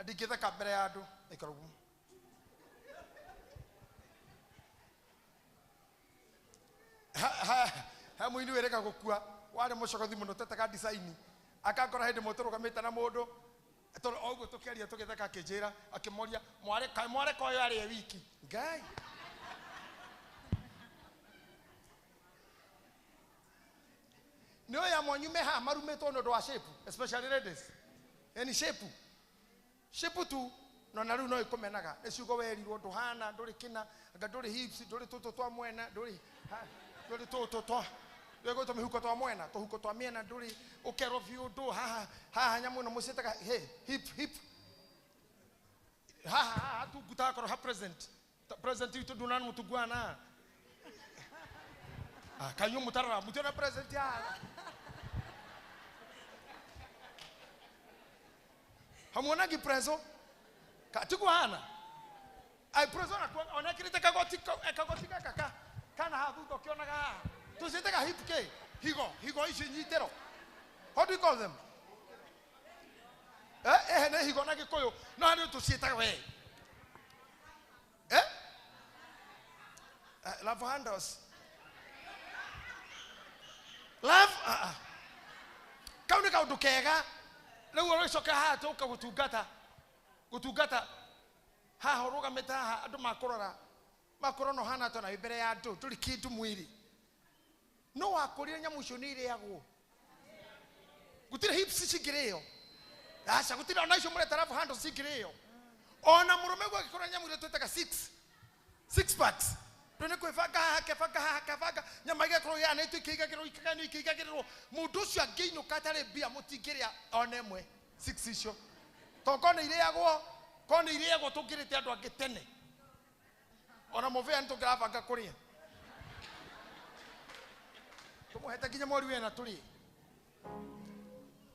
Na ndingĩtheka mbere ya andũ aikara ũguo. He mũini wĩrĩga gũkua warĩ mũcogothi mũno twetaga design akangora hĩndĩ ĩmwe tũrũgamĩte na mũndũ tondũ o ũguo tũkĩaria tũgĩtheka akĩnjĩra akĩmoria kaĩ mwareka ũyũ arĩe wiki Ngai. Nĩ ũyũ amwe anyu me haha marumĩtwo nĩ ũndũ wa shape, especially ladies. Yani shape. Shape tu no na rĩu no ĩkũmenaga nĩ ciugo werirwo ndũhana ndũrĩ kĩna anga ndũrĩ hips ndũrĩ tũtũ twa mwena ndũrĩ ndũrĩ tũtũ twa ndũrĩ tũmĩhuko twa mwena tũhuko twa mĩena ndũrĩ ũkerwo biũ ndũ haha haha nyamũ ĩno mũciĩtaga hey hip hip haha haha tungu takorwo ha present present witũ ndunana mũtunguana kanyuo mũtarora mũtiona present haha hamuonagi preso katikuhana ai preso na onekirite kagoti kagoti gaka kana ha thutha ukionaga haha tuciĩtaga hip k higo higo ici nyitĩro. How do you call them? Eh nĩ higo na Gĩkũyũ no harĩ tũciĩtaga we eh love handles love kau nĩ kaũndũ kega rĩu ũrĩcoka haha tũka gũtungata gũtungata haha ũrũgamĩte haha andũ makũrora makorwo no hana tona mbere ya andũ ndũrĩ kĩndũ mwĩrĩ no wakũrire nyamũ icio nĩ irĩagwo gũtirĩ hips cingĩrĩo aca gũtirĩ ona icio mũreta love handles cingĩrĩo ona mũrũme guo agĩkorwo nyamũ iria twĩtaga six packs ndũ nĩ kwĩbanga haha kebanga haha kebanga nyama igakorwo yanĩtwo ikĩigagĩrĩrwo ikaganio ikĩigagĩrĩrwo mũndũ ũcio angĩinũka atarĩ mbia mũtingĩrĩa ona ĩmwe six icio tondũ korwo nĩ irĩagwo korwo nĩ irĩagwo tũngĩrĩte andũ angĩ tene ona mũbĩa nĩ tũngĩrabanga kũrĩa tũmũhete nginya mweri wena tũrĩe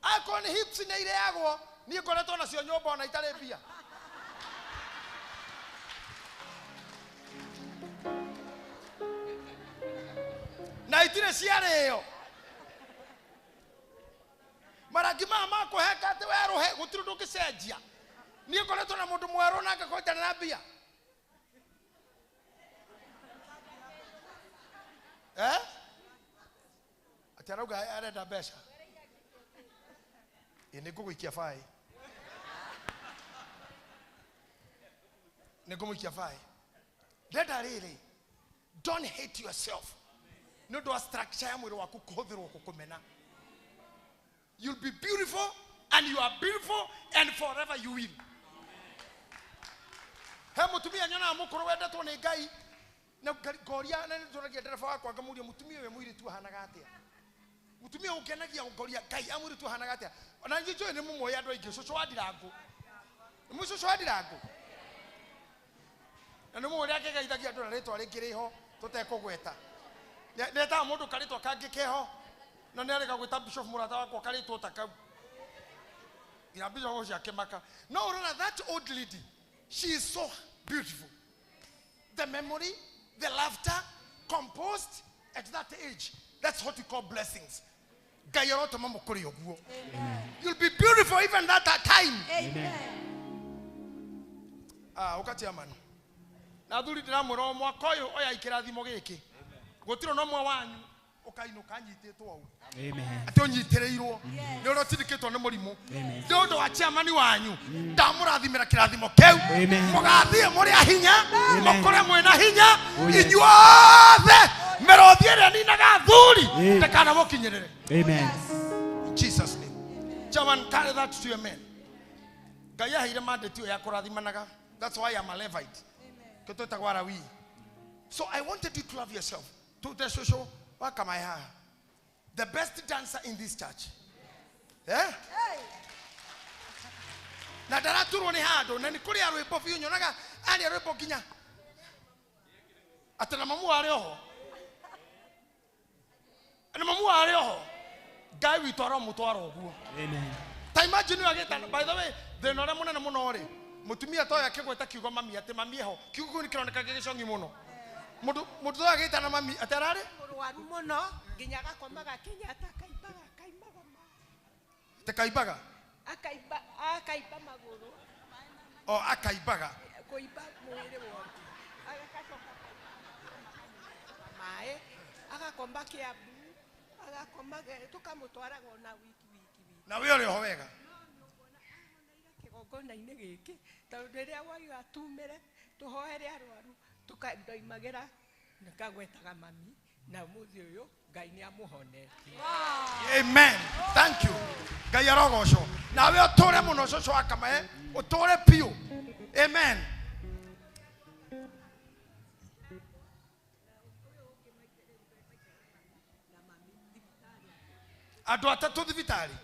akorwo nĩ hips nĩ irĩagwo niĩ ngoretwo nacio nyũmba ona itarĩ mbia. Na itirĩ ciarĩo marangi maya makũheka atĩ werũhe gũtirĩ ũndũ ũngĩcenjia niĩ ngoretwo na mũndũ mwerũ na ngakorwo itarĩ na mbia eh atĩ arauga arenda mbeca ĩ nĩ ngũgũikia baĩ nĩ ngũmũikia baĩ ndenda rĩrĩ don't hate yourself nĩ ũndũ wa structure ya mwĩrĩ waku kũhũthĩrwo gũkũmena. You'll be beautiful and you are beautiful and forever you will. He mũtumia nyonaga mũkũrũ wendetwo nĩ Ngai na ngoria na nĩtũragia ndereba wakwa ngamũria mũtumia ũyũ mũirĩtu ahanaga atĩa mũtumia ũngenagia ngoria Ngai amũirĩtu ahanaga atĩa ona niĩ njũĩ nĩ mũmoĩ andũ aingĩ cũcũ wa Ndirangu nĩ mũĩ cũcũ wa Ndirangu na nĩ mũĩ ũrĩa akĩgeithagia andũ na rĩtwa rĩngĩ rĩho tũtekũgweta nĩetaga mũndũ karĩtwa kangĩ keho na nĩarega gwĩta bishop mũrata wakwa karĩtwo ta kau nginya bishop ũcio akĩmaka no ũrona that old lady she is so beautiful the memory the laughter composed at that age that's what we call blessings Ngai arotũma mũkũre ũguo. You'll be beautiful even at that time. Amen. Ũka chairman na athuri ndĩramwĩra o mwaka ũyũ oya ikĩrathimo gĩkĩ gũtirĩ ona ũmwe wanyu ũkainũka anyitĩtwo ũũ Amen. atĩ ũnyitĩrĩirwo nĩ ũrĩa ũtindĩkĩtwo nĩ mũrimũ nĩ ũndũ wa chairman wanyu ndamũrathimĩra kĩrathimo kĩu Amen. mũgathiĩ mũrĩ a hinya mũkũre mwĩna hinya Oh, yes. inyuothe mĩrũthi ĩrĩa ninaga athuri ndĩkanamũkinyĩrĩre. Amen. In Jesus name. Chairman, carry that to your men. Ngai aheire mandate ĩyo ya kũrathimanaga. That's why I'm a Levite. Kĩo twĩtagwo Alawii. So I wanted you to love yourself. Tute shosho wakamai haha. The best dancer in this church. Eh? Hey. Na ndaraturwo nĩ handũ na nĩ kũrĩa rwĩmbo biũ nyonaga arĩa rwĩmbo nginya atĩ na mamu arĩ oho na mamu arĩ oho Ngai witũ aromũtwara ũguo. Amen. Ta imagine ũyũ agĩtana by the way thĩna ũrĩa mũnene mũno rĩ mũtumia ta ũyũ akĩgweta kiugo mami atĩ mami eho kiugo kĩu nĩ kĩroneka gĩ gĩcong'i mũno mũndũ ta ũyũ agĩtana mami atĩ ararĩ mũrwaru mũno nginya agakomaga Kenyatta akaimbaga akaimbaga atĩ kaimbaga akaimba akaimba magũrũ O akaimbaga. Kũimba mwĩrĩ wothe. Agacoka maĩ, agakoma Kiambu, agakoma tũkamũtwaraga ona wiki wiki wiki. Na we ũrĩ oho wega. Kĩgongona-inĩ gĩkĩ tondũ rĩrĩa waiga tumĩre tũhoere arwaru ndoimagĩra ngagwetaga mami na ũmũthĩ ũyũ Ngai nĩ amũhonetie. Amen. Thank you. Ngai arogocwo. Nawe ũtũre mũno cũcũ wa Kamae, ũtũre biũ. Amen. Andũ atatũ thibitarĩ.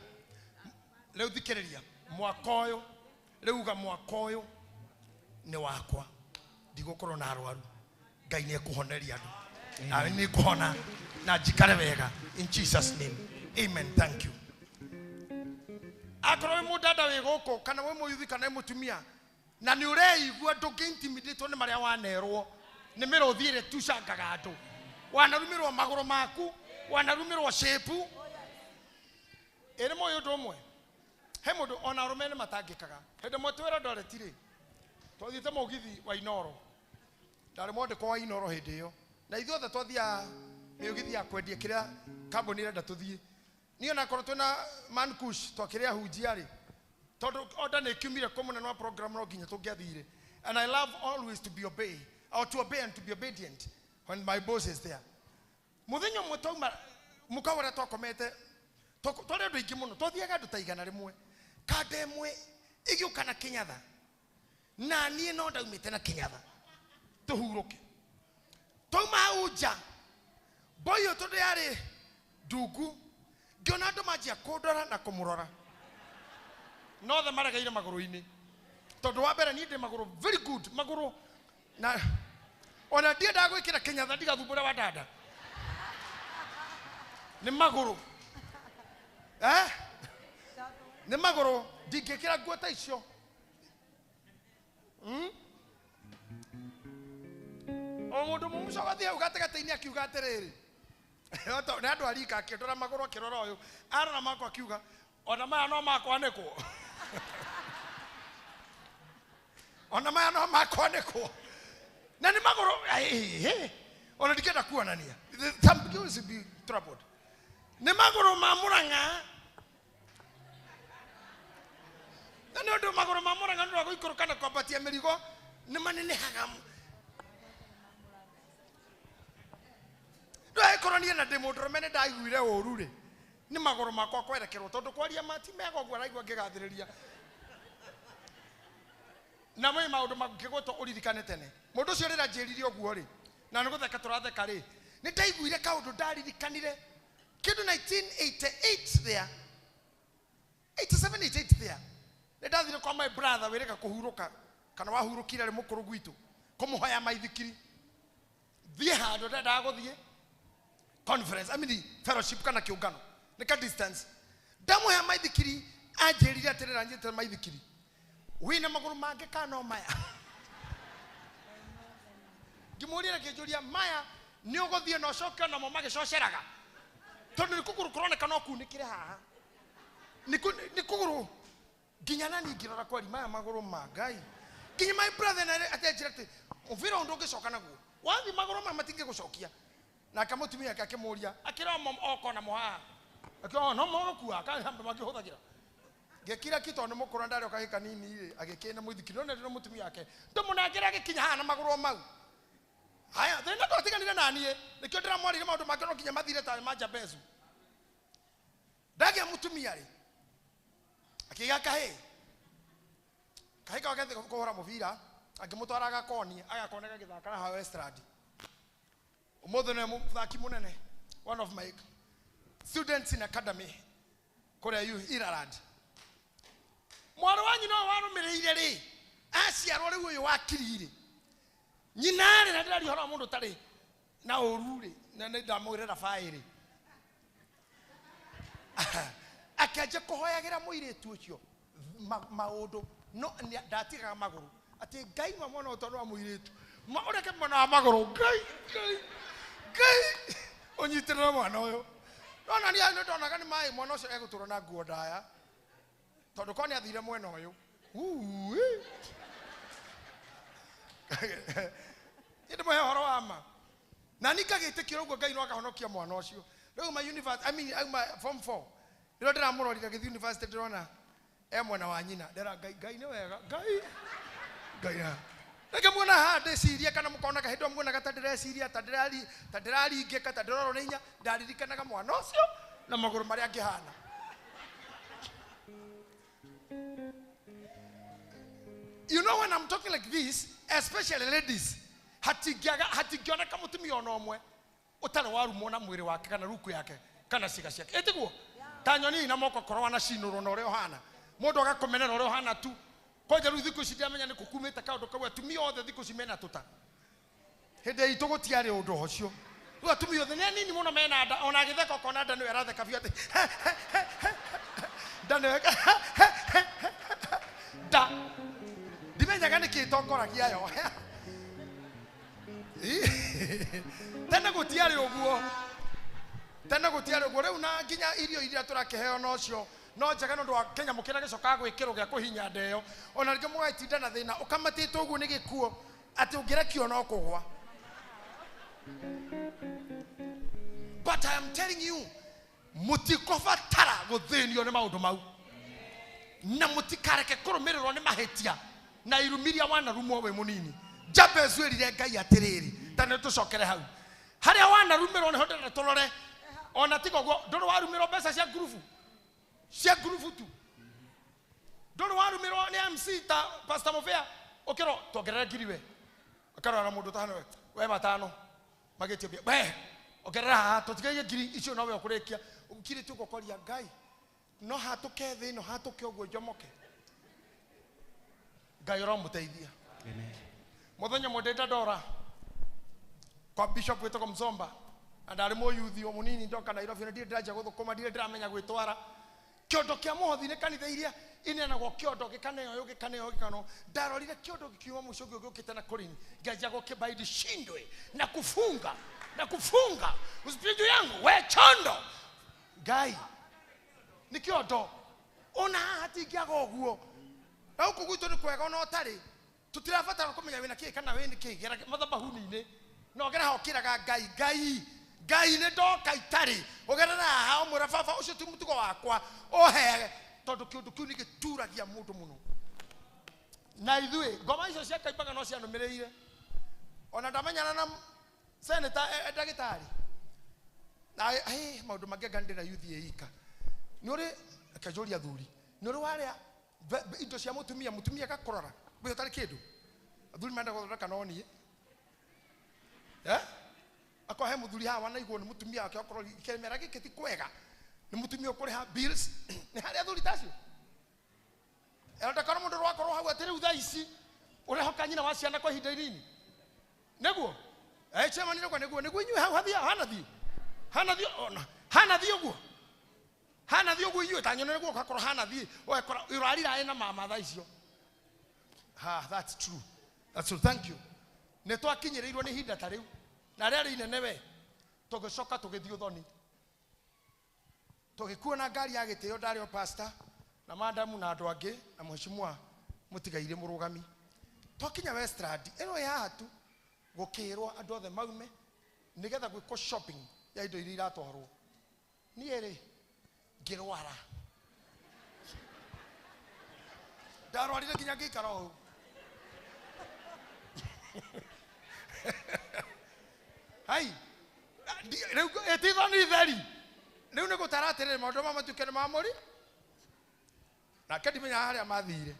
Rĩu thikĩrĩria, mwaka ũyũ, rĩu uga mwaka ũyũ nĩ wakwa. Ndigũkorwo na arwaru. Ngai nĩ ekũhoneria andũ. Nawe nĩ ngũhona na njikare wega. In Jesus name. Amen. Thank you. Akorwo wĩ mũndanda wĩ gũkũ kana wĩ mũyuthi kana wĩ mũtumia na nĩ ũreigua ndũngĩ-intimidatwo nĩ marĩa wanerwo nĩ mĩrũthi ĩrĩa ĩtucangaga andũ. Wanarumĩrwo magũrũ maku, wanarumĩrwo shape. Ĩ nĩ mũĩ ũndũ ũmwe, he mũndũ ona arũme nĩ matangĩkaga. Hĩndĩ ĩmwe twĩra Doreti rĩ, twathiĩte mũgithi wa Inooro. Ndarĩ mwandĩkwo wa Inooro hĩndĩ ĩyo. Na ithuothe twathiaga mĩũgithi ya kwendia kĩrĩa kambuni ĩrenda tũthiĩ. Niĩ onakorwo twĩna Mankush twakĩrĩ ahunjia rĩ, tondũ order nĩ ĩkiumire kwĩ mũnene wa program no nginya tũngĩathire. And I love always to be obey, or to obey and to be obedient when my boss is there. Mũthenya ũmwe twauma mũkawa ũrĩa twakomete, twarĩ andũ aingĩ mũno, twathiaga andũ ta 100. Kanda ĩmwe ĩgĩũka na Kĩnyatha. Na niĩ no ndaumĩte na Kĩnyatha. Tũhurũke. Twauma hau nja, boy ũyũ tondũ yarĩ ndungu, ngĩona andũ manjia kũndora na kũmũrora. No othe maregeire magũrũ-inĩ. Tondũ wa mbere niĩ ndĩ magũrũ very good, magũrũ na ona ndiendaga gwĩkĩra Kĩnyatha ndigathumbũre wa dada. Nĩ magũrũ. Nĩ magũrũ ndingĩkĩra nguo ta icio. O mũndũ mũmũcogothi hau gatagatĩ-inĩ akiuga atĩrĩrĩ. Nĩ andũ a rika akĩndora magũrũ akĩrora ũyũ. Arora makwa akiuga, ona maya no makwanĩkwo. Ona maya no makwanĩkwo. Na nĩ magũrũ, ona ndingĩenda kuonania. Some people will be troubled. Nĩ magũrũ ma Mũrang'a. Na nĩ ũndũ magũrũ ma Mũrang'a nĩ ũndũ wa gũikũrũka na kwambatia mĩrigo, nĩ manenehaga. Ndũgagĩkorwo niĩ na ndĩ mũndũrũme nĩ ndaiguire ũru rĩ, nĩ magũrũ makwa kwerekerwo, tondũ kwaria ma ti mega ũguo araigua ngĩgathĩrĩria. Na mwĩ maũndũ mangĩgwĩtwo ũririkane tene. Mũndũ ũcio rĩrĩa anjĩrire ũguo rĩ, na nĩ gũtheka tũratheka rĩ, nĩ ndaiguire kaũndũ ndaririkanire kĩndũ 1988 there, 87, 88 there. Nĩ ndathire kwa my brother wĩrĩga kũhurũka, kana wahurũkire arĩ mũkũrũ gwitũ, kũmũhoya maithikiri. Thiĩ handũ ndendaga gũthiĩ conference, I mean fellowship kana kĩũngano, nĩ ka distance. Ndamũhoya maithikiri, anjĩrire atĩrĩrĩ, anjĩtĩre maithikiri. Wĩna magũrũ mangĩ kana no maya? Ngĩmũũria ngĩnjũria, maya nĩ ũgũthiĩ na ũcoke namo magĩcoceraga? Tondũ nĩ kũgũrũ kũroneka no kunĩkĩre haha. Nĩ kũgũrũ nginya na niĩ ngĩrora kweri maya magũrũ ma Ngai. Nginya my brother na atenjĩra atĩ mũbira ũyũ ndũngĩcoka naguo. Wathiĩ magũrũ maya matingĩgũcokia. Nake mũtumia ake akĩmũũria, akĩrora oko namo haha. Akĩona no mogũkua, akahamba makĩhũthagĩra. Ngĩkira ki tondũ nĩ mũkũrũ ndarĩ o kahĩĩ kanini rĩ, agĩkĩna mũithikiri, no nĩ mũtumia wake. Ndũmũnengere agĩkinya haha na magũrũ o mau. Haya, thĩna ndwatiganire na niĩ, nĩkĩo ndĩramwarĩire maũndũ make no nginya mathire ta ma Jabezu. Ndagĩa mũtumia rĩ, akĩgĩa kahĩĩ. Kahĩĩ kau agathiĩ kũhũra mũbira, akĩmũtwara agakonie, agakona gagĩthaka na haha Westland. Ũmũthĩ nĩwe mũthaki mũnene, one of my students in academy kũrĩa Ireland. Mwarĩ wa nyina ũyũ warũmĩrĩire rĩ, aciarwo rĩu ũyũ wa kiri rĩ, nyina rĩ, na ndĩraria ũhoro wa mũndũ ũtarĩ na ũru rĩ, na nĩ ndamwĩrĩra baĩ rĩ. Akĩanjia kũhoyagĩra mũirĩtu ũcio maũndũ, no ndatigaga magũrũ. Atĩ Ngai ma mwana ũyũ tondũ wa mũirĩtu. Ũreke mwana wa magũrũ, Ngai, Ngai, Ngai, ũnyitĩrĩre mwana ũyũ. No na niĩ nĩ ndonaga nĩ maĩ mwana ũcio egũtũra na nguo ndaya. Tondũ korwo nĩ athire mwena ũyũ. Ui. Nĩ ndĩmũhe ũhoro wa ma. Na niĩ ngagĩtĩkĩra ũguo Ngai no akahonokia mwana ũcio. Rĩu ma university, I mean, auma form 4. Rĩrĩa ndĩramũrorire agĩthiĩ university ndĩrona e mwena wa nyina. Ndĩra Ngai, Ngai nĩ wega. Ngai. Ngai ha. Rĩngĩ muona haha ndĩcirie kana mũkonaga hĩndĩ ĩyo muonaga ta ndĩreciria, ta ndĩrari, ta ndĩraringĩka, ta ndĩrorwo nĩ hinya, ndaririkanaga mwana ũcio na magũrũ marĩa angĩhana. You know when I'm talking like this, especially ladies, hatingĩoneka mũtumia ona ũmwe ũtarĩ warumwo na mwĩrĩ wake kana ruku yake kana ciĩga ciake. Ĩtiguo? Ta nyoni na moko korwo wanacinũrwo na ũrĩa ũhana. Mũndũ agakũmenera ũrĩa ũhana tu. Kwanja rĩu thikũ ici ndiramenya nĩ kũkumĩte kaũndũ kau, atumia othe thikũ ici mena tũta. Hĩndĩ itũ gũtiarĩ ũndũ ũcio. Rĩu atumia othe nĩ anini mũno mena nda, ona agĩtheka ũkona nda nĩwe aratheka biũ atĩ nda nĩwe nda. Ndimenyaga nĩkĩ ĩtongoragia yo. Tene gũtiarĩ ũguo. Tene gũtiarĩ ũguo. Rĩu na nginya irio iria tũrakĩheo nocio no njega nĩ ũndũ wa kĩnyamũ kĩrĩa gĩcokaga gwĩkĩrwo gĩa kũhinya nda ĩyo. Ona rĩngĩ mũgagĩtinda na thĩna ũkamatĩtwo ũguo nĩ gĩkuo atĩ ũngĩrekio no kũgwa. But I am telling you, mũtikũbatara gũthĩnio nĩ maũndũ mau. Na mũtikareke kũrũmĩrĩrwo nĩ mahĩtia na irumi iria wanarumwo wĩ mũnini. Jabez erire Ngai atĩrĩrĩ, ta nĩ tũcokere hau. Harĩa wanarumĩrwo nĩho ndĩrenda tũrore. Ona tiga ũguo, ndũrĩ warumĩrwo mbeca cia ngurubu. Cia ngurubu tu. Ndũrĩ warumĩrwo nĩ MC ta Pastor Mubea, ũkĩrwo tuongerere ngiri we. Ũkarora na mũndũ ũtahana we, we matano. Magĩtio mbia, we, ongerera haha, tũtigaire ngiri icio nowe ũkũrĩkia. Ũkirĩte ũguo ũkoria Ngai, no hatũke thĩ ĩno, hatũke ũguo njomoke. Ngai ũromũteithia. Mũthenya ũmwe ndĩ Dandora kwa Bishop wĩtagwo Mzomba, na ndarĩ mũyuthi o mũnini ndoka Nairobi, na ndirĩ ndĩranjia gũthũkũma, ndirĩ ndĩramenya gwĩtwara. Kĩondo kĩa mũhothi nĩ kanitha iria ineanagwo kĩondo gĩkaneo ũyũ, gĩkaneo ũyũ, gĩkaneo ũyũ. Ndarorire kĩondo gĩkiuma mũico ũngĩ gĩũkĩte na kũrini, ngĩanjia gũkĩbaidi shindwe na kufunga na kufunga usipige juu yangu we chondo. Ngai nĩ kĩondo ona haha hatingĩaga ũguo. Na gũkũ gwitũ nĩ kwega ona ũtarĩ, tũtirabatara kũmenya wĩna kĩĩ kana wĩna kĩĩ, gera mathabahuni-inĩ na ũgere haha ũkĩraga Ngai, Ngai, Ngai nĩ ndoka itarĩ. Ũgerera haha ũmwĩra baba ũcio ti mũtugo wakwa, ũhe, tondũ kĩũndũ kĩu nĩ gĩturagia mũndũ mũno. Na ithuĩ ngoma icio cia Kaimbaga no cianũmĩrĩire. Ona ndamenyana na senator, ndagĩtarĩ. Na, maũndũ mangĩ anga ndĩna youth ĩ ika. Nĩ ũrĩ, reke njũrie athuri, nĩ ũrĩ warĩa indo cia mũtumia, mũtumia agakũrora, we ũtarĩ kĩndũ. Athuri menda gũthondeka no niĩ. Akorwo he mũthuri haha wanaigwo nĩ mũtumia wake, okorwo kĩmera gĩkĩ ti kwega, nĩ mũtumia ũkũrĩha bills, nĩ harĩ athuri ta acio. Ndakona mũndũ ũrakorwo hau atĩ rĩu thaa ici ũrehoka nyina wa ciana kwa ihinda inini. Nĩguo? Chairman nĩguo, nĩguo, nĩguo inyuĩ hau hathiaga, hanathiĩ. Hanathiĩ, ona, hanathiĩ ũguo. Hanathiĩ ũguo inyuĩ, ta nyone nĩguo ũgakorwo hanathiĩ, ũgakora ũrarira ena mama thaa icio. Ha, that's true. That's true. Thank you. Nĩ twakinyĩrĩirwo nĩ ihinda ta rĩu. Na rĩarĩ inene we. Tũgĩcoka tũgĩthiĩ ũthoni. Tũgĩkuo na ngari ya gĩtĩo, ndarĩ o pastor na madamu na andũ angĩ na mheshimiwa mũtigairĩ mũrũgami. Twakinya Westland, ĩno ĩ haha tu, gũkĩrwo andũ othe maume nĩgetha gwĩkwo shopping ya indo iria iratwarwo. Niĩ rĩ, ngĩrwara. Ndarwarire nginya ngĩikara ũũ. Hai, rĩu ĩtithoni theri. Rĩu nĩ gũtara atĩrĩrĩ, maũndũ ma matuĩke nĩ ma mũri. Nake ndimenyaga harĩa mathire.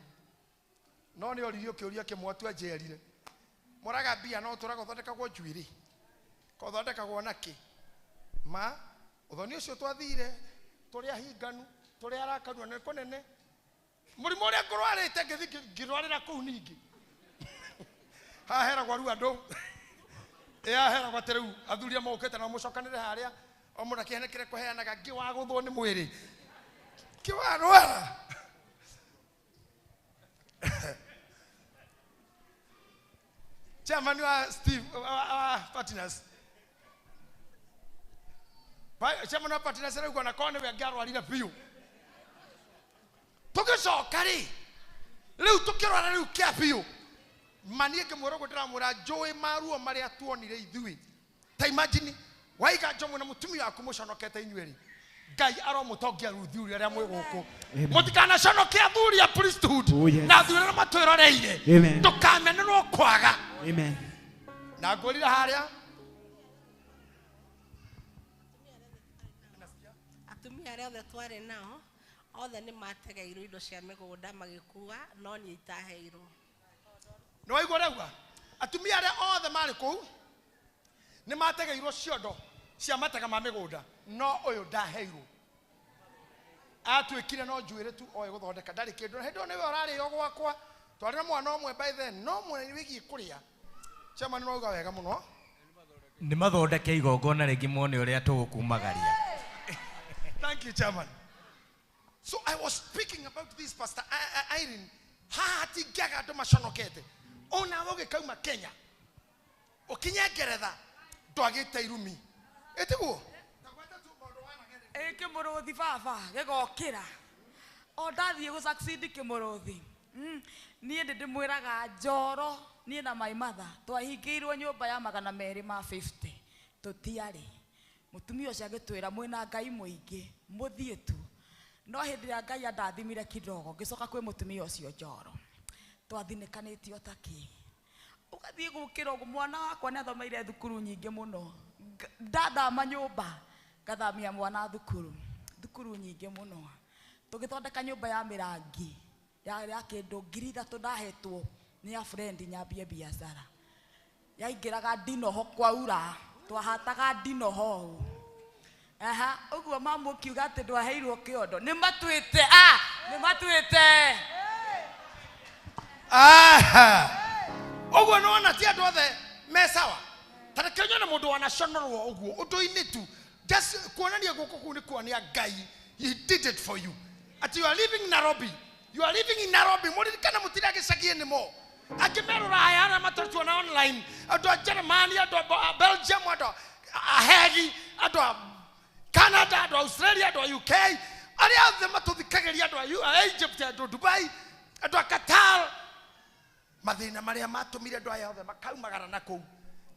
No nĩ oririo kĩũria kĩmwe tu anjĩrire. Mũraga mbia no ũtũraga ũthondekagwo njuĩrĩ. Kothondekagwo na kĩ? Ma, ũthoni ũcio twathire, tũrĩ ahinganu, tũrĩ arakanu, na nĩ kũnene. Mũrimũ ũrĩa ngũrwarĩte ngĩthiĩ ngĩrwarĩra kũu ningĩ. Haha heragwo rĩu andũ. Ĩ, haha heragwo atĩ rĩu athuri amwe mokĩte na mũcokanĩre harĩa, o mũndũ akĩheane kĩrĩa kũheanaga, ngĩwagũthwo nĩ mwĩrĩ. Ngĩwarwara. Chairman wa Steve, wa Partners. Chairman wa Partners arauga ona korwo nĩwe angĩarwarire biũ. Tũgĩcoka rĩ, rĩu tũkĩrwara rĩu kĩa biũ. Manie ngĩmwĩra ũguo ndĩramwĩra njũĩ maruo marĩa tuonire ithuĩ. Ta imagine waiga njomo na mũtumia waku mũconokete inyuĩ rĩ. Ngai aromũtongia rĩu thuri arĩa mwĩ gũkũ. Mũtikanaconoke athuri a priesthood. Oh, yes. Na athuri arĩa matwĩroreire. Amen. Ndũkamenerwo kwaga. Amen. Na ngwĩrire harĩa Atumia arĩa othe twarĩ nao othe nĩ mategeirwo indo cia mĩgũnda magĩkua no niĩ itaheirwo. Nĩ waigua ũrauga atumia arĩa othe marĩ kũu nĩ mategeirwo ciondo cia matega ma mĩgũnda no ũyũ ndaheirwo. Atuĩkire no njuĩrĩ tu oĩ gũthondeka ndarĩ kĩndũ. Hĩndĩ ĩyo nĩwe ũrarĩo gwakwa twarĩ na mwana ũmwe by then no mwena wĩgiĩ kũrĩa. Chairman nĩ wauga wega mũno. Nĩ mathondeke igongona rĩngĩ mone ũrĩa tũgũkumagaria. Thank you, Chairman. So I was speaking about this, Pastor Irene. Haha hatingĩaga andũ maconokete. Ona ũgĩkauma Kenya, ũkinye Ngeretha, ndwagĩte irumi. Ĩtiguo? Ĩ kĩmũrũthi baba gĩgokĩra. O ndathiĩ gũ succeed kĩmũrũthi. Niĩ ndĩ ndĩmwĩraga njoro niĩ na my mother twahingĩirwo nyũmba ya 250 tũtiarĩ. Mũtumia ũcio agĩtwĩra mwĩna Ngai mũingĩ mũthiĩ tu. No hĩndĩ ĩrĩa Ngai andathimire kidogo ngĩcoka kwĩ mũtumia ũcio njoro. Twathinĩkanĩtio ta kĩ. Ũgathiĩ gũkĩra ũguo mwana wakwa nĩ athomeire thukuru nyingĩ mũno. Ndathama nyũmba ngathamia mwana thukuru. Thukuru nyingĩ mũno. Tũgĩthondeka nyũmba ya mĩrangi ya kĩndũ 3,000 ndahetwo nĩ a friend nyambie biacara. Yaingĩraga ndinoho kwaura twahataga ndinoho ũũ. Aha, ũguo mamu ũkiuga atĩ ndwaheirwo kĩondo. Nĩ matuĩte, nĩ matuĩte. Aha. Ũguo nĩ wona ti andũ othe me sawa. Ta reke nyone mũndũ wanaconorwo ũguo ũndũ-inĩ tu. Just kuonania guoko kũu nĩ kuonia Ngai. He did it for you. Ati you are living in Nairobi. You are living in Nairobi. Mũririkane mũtirĩ gĩcagi anymore. Angĩ me Rũraya arĩa matũtuona online. Andũ a Germany, andũ a Belgium, andũ a Hegi, andũ a Canada, andũ a Australia, andũ a UK. Arĩa othe matũthikagĩria, andũ a Egypt, andũ a Dubai, andũ a Qatar. Mathĩna marĩa matũmire andũ aya othe makaumagara na kũu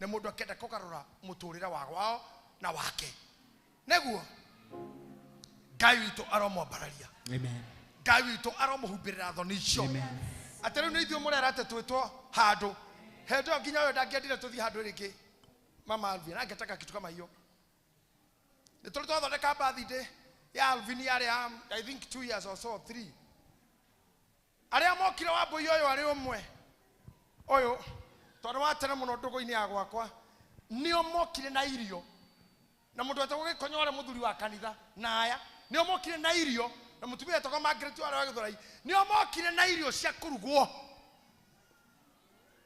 nĩ mũndũ akĩenda kũgarũra mũtũrĩre wa gwao na wake. Nĩguo Ngai witũ aromwambararia. Amen. Ngai witũ aromũhumbĩrĩra thoni icio. Amen. Atĩ rĩu nĩ ithuĩ mũrera atĩ twĩtwo handũ. Hĩndĩ ĩyo nginya ũyũ ndangĩendire tũthiĩ handũ rĩngĩ. Mama Alvin angetaka kitu kama hiyo. Nĩ tũrĩ twathondeka birthday ya Alvin yarĩ ya, I think 2 years or so, 3. Arĩa mokire Wambũi ũyũ arĩ ũmwe. Ũyũ tondũ wa tene mũno ndũgũ-inĩ ya gwakwa nĩo mokire na irio. Na mũndũ wetagwo Gĩkonyo arĩ mũthuri wa kanitha na aya nĩo mokire na irio na mũtumia wetagwo Margaret warĩ wa Gĩthũrai nĩo mokire na irio cia kũrugwo.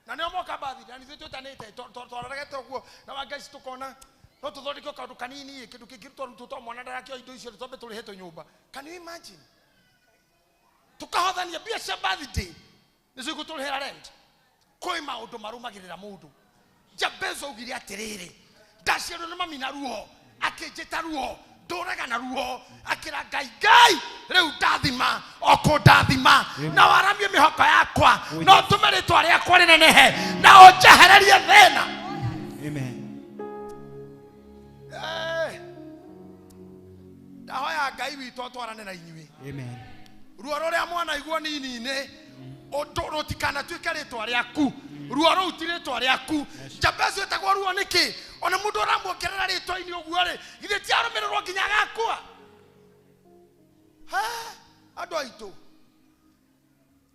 Na nĩo moka birthday na ithuĩ twĩtanĩte twaroregete ũguo na wa Ngai tũkona no tũthondeke kaũndũ kanini kĩndũ kĩngĩ twarutwo to mwana ndarakĩoya indo icio twambe tũrĩhe tũnyũmba. Can you imagine? Tũkahothania mbia cia birthday nĩcio igũtũrĩhĩra rent. Kwĩ maũndũ marũmagĩrĩra mũndũ. Jabez augire atĩrĩrĩ, ndaciarwo nĩ mami na ruo, akĩnjĩta ruo, ndũraga na ruo, akĩra Ngai, Ngai rĩu ndathima, o kũndathima, na waramie mĩhoko yakwa, na ũtũme rĩtwa rĩakwa rĩnenehe, na ũnjehererie thĩna. Amen. Ndahoya Ngai witũ atwarane na inyuĩ. Amen. Ruo rũrĩa mwanaigua nini-inĩ, rũtikanatuĩke rĩtwa rĩaku. Ruo rũu ti rĩtwa rĩaku. Jabez wĩtagwo ruo nĩkĩ? Ona mũndũ ũramuongerera rĩtwa-inĩ ũguo rĩ, githĩ ti arũmĩrĩrwo nginya agakua? Ha, andũ aitũ.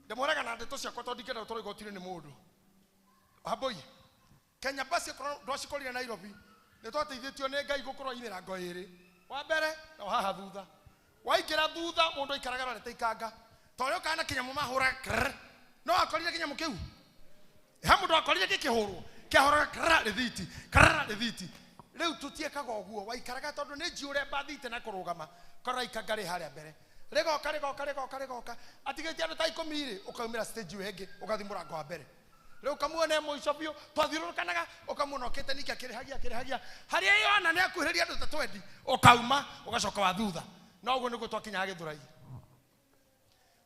Ndĩmwĩraga na ndeto ciakwa tondũ ndingĩenda gũtwarwo igoti-inĩ nĩ mũndũ. Wambũi, Kenya bus ĩkorwo ndwacikorire Nairobi, nĩ twateithĩtio nĩ Ngai gũkorwo i mĩrango ĩrĩ. Wa mbere na wa haha thutha. Waingĩra thutha mũndũ aikaraga arorete ikanga. Ta ũrĩa ũkaga na kĩnyamũ mahũraga krrr. No akorire kĩnyamũ kĩu? He mũndũ akorire gĩkĩhũrwo, kĩahũraga krrr rĩthiti, krrr rĩthiti. Rĩu tũtiĩkaga ũguo, waikaraga tondũ nĩ njiũre mbathite na kũrũgama, korora ikanga rĩ harĩa mbere. Rĩgoka, rĩgoka, rĩgoka, rĩgoka. Atigĩtie andũ ta 10 rĩ, ũkaumĩra stage ĩyo ĩngĩ, ũgathiĩ mũrango wa mbere. Rĩu ũkamuona e mũico biũ, twathiũrũrũkanaga, ũkamuona okĩte ningĩ akĩrĩhagia, akĩrĩhagia. Harĩa Yohana nĩ akuhĩrĩria andũ ta 20, ũkauma, ũgacoka wa thutha. No ũguo nĩguo twakinyaga Gĩthũrai.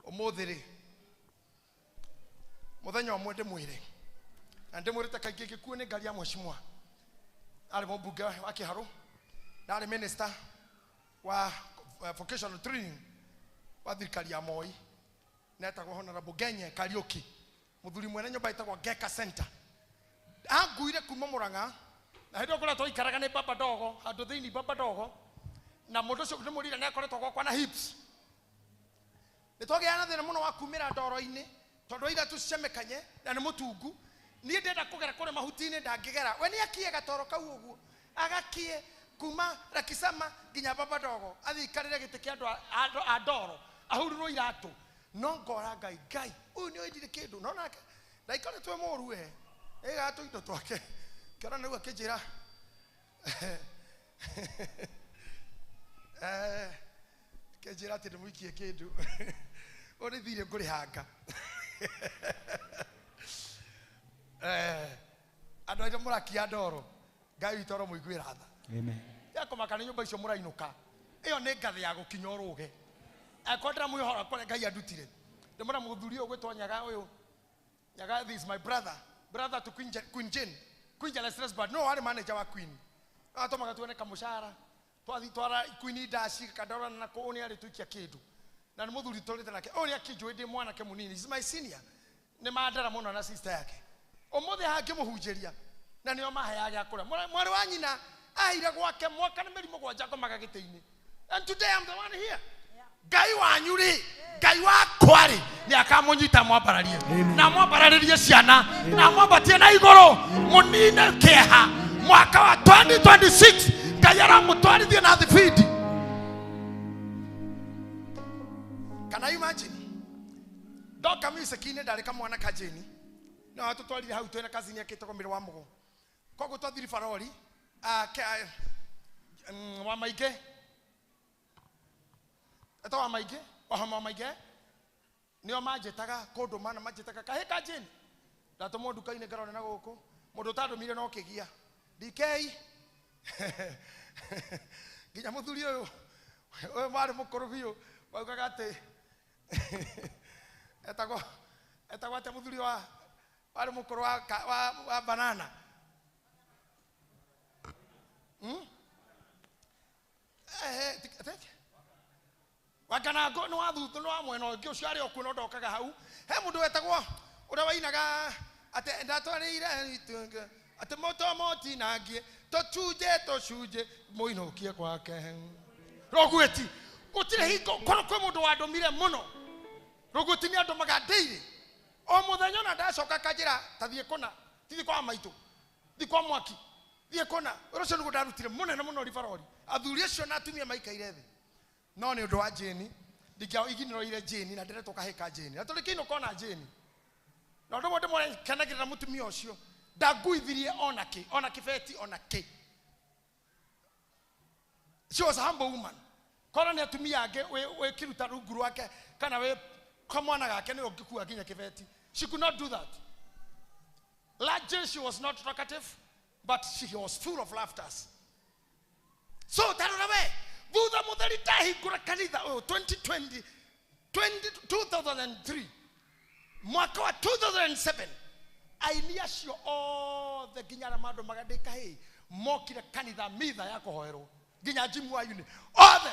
Ũmũthĩ rĩ, mũthenya ũmwe ndĩmwĩre, Na ndĩmwĩrĩte kaingĩ gĩkuũ nĩ ngari ya mheshimiwa. Arĩ mũmbunge wa Kĩharũ na arĩ minister wa vocational training wa thirikari ya Moi, na etagwo Honorable Ngenye Kariuki, mũthuri mwene nyũmba ĩtagwo Geka Center. Anguire kuma Murang'a na hĩndĩ ĩyo kũrĩa twaikaraga nĩ Baba Dogo, handũ thĩinĩ Baba Dogo, na mũndũ ũcio ndĩmũrire nĩ akoretwo gwakwa na hips. Nĩ twagĩaga na thĩna mũno wa kumĩra ndoro-inĩ tondũ aira tũcemekanye na nĩ mũtungu. Niĩ ndĩrenda kũgera kũrĩa mahuti-inĩ ndangĩgera. We nĩ akie gatoro kau ũguo, agakie kuma Rakisama nginya Baba Dogo, athiĩ aikarĩre gĩtĩ kĩa andũ a ndoro, ahurirwo iratũ. No ngora Ngai, Ngai ũyũ nĩ oĩ ndirĩ kĩndũ. No nake ndaikoretwo mũũru we, ĩgaga tũindo twake. Kĩona nĩguo akĩnjĩra kĩnjĩra atĩ ndĩmũikie kĩndũ. Ũyũ nĩ thirĩ ngũrĩhanga. Andũ arĩa mũrakia ndoro, Ngai witũ aromũiguĩra tha. Amen. Yakũmaka nĩ nyũmba icio mũrainũka, ĩyo nĩ ngathĩ ya gũkinya ũrũge. Angĩkorwo ndĩramwĩhora kũrĩa Ngai andutire, ndĩmwĩra mũthuri ũyũ ũgwĩtwo Nyaga ũyũ, Nyaga, this is my brother, brother to Queen Queen Jane, Queen Jane Strasbourg. No warĩ manager wa Queen. Atũmaga tuone kamũcara, twathiĩ twara Queen ndaci kandora na kũu nĩ arĩ tũikia kĩndũ. Na nĩ mũthuri tũrĩte nake. Ũyũ nĩ akĩnjũĩ ndĩ mwanake mũnini. He's my senior. Nĩ mandara mũno na sister yake. Ũmũthĩ haha ngĩmũhunjĩria na nĩo maheaga gĩa kũrĩa. Mwarĩ wa nyina aheire gwake mwaka nĩ mĩeri mũgwanja ngomaga gĩtĩ-inĩ. And today I'm the one here. Ngai wanyu rĩ, Ngai wakwa rĩ, nĩ akamũnyita mwambararie. Na mwambararĩrie ciana, na mwambatie na igũrũ, mũnine kĩeha. Mwaka wa 2026 Ngai aramũtwarithia na thibindi. Can I imagine? Ndoka music-inĩ ndarĩ kamwana ka Jane. No atũtwarire hau twĩna cousin yake ĩtagwo Mĩrĩ wa Mũgo. Koguo twathire barori, wa Maingĩ. Etagwo wa Maingĩ, wahoma wa Maingĩ. Nĩo manjĩtaga kũndũ mana manjĩtaga kahĩ ka Jane. Ndatũmwo nduka-inĩ ngarore na gũkũ. Mũndũ ũtandũmire no kĩgia. DK. Nginya mũthuri ũyũ, ũyũ warĩ mũkũrũ biũ, waugaga atĩ etagwo atĩa mũthuri wa warĩ mũkũrũ wa banana. Wakanango nĩ wa thutha nĩ wa mwena ũngĩ ũcio arĩ o kuo no ndokaga hau. He mũndũ wetagwo ũrĩa wainaga atĩ ndatwarĩire itunga atĩ moto motinangie tũcunje tũcunje mũinũkie kwake. Rũgwĩti gũtirĩ hingo korwo kwĩ mũndũ wandũmire mũno. Rũgwĩti nĩ andũmaga daily. O mũthenya ona ndacoka kanjĩra ta thiĩ kũna, thiĩ kwa maitũ, thiĩ kwa mwaki, thiĩ kũna. Ũrĩa ũcio nĩguo ndarutire mũnene mũno ribarori. Athuri acio na atumia maikaire thĩ. No nĩ ũndũ wa Jane, ndingĩaiginĩroire Jane na ndĩretwo kahĩ ka Jane. Na tũrĩ kĩinũka ona Jane. Na ũndũ ũmwe ndĩmũkenagĩrĩra mũtumia ũcio, ndanguithirie ona kĩ, ona kĩbeti, ona kĩ. She was a humble woman. Korwo nĩ atumia angĩ wĩkĩruta rungu rwake kana wĩ kamwana gake nĩ ũngĩkua nginya kĩbeti. She could not do that. Largely she was not talkative, but she was full of laughter. So tarora we, thutha mũtheri ndahingũra kanitha ũyũ 2020, 2003, mwaka wa 2007, aini acio othe nginya arĩa mandũmaga ndĩ kahĩĩ mokire kanitha mitha ya kũhoerwo nginya Jim wa Uni othe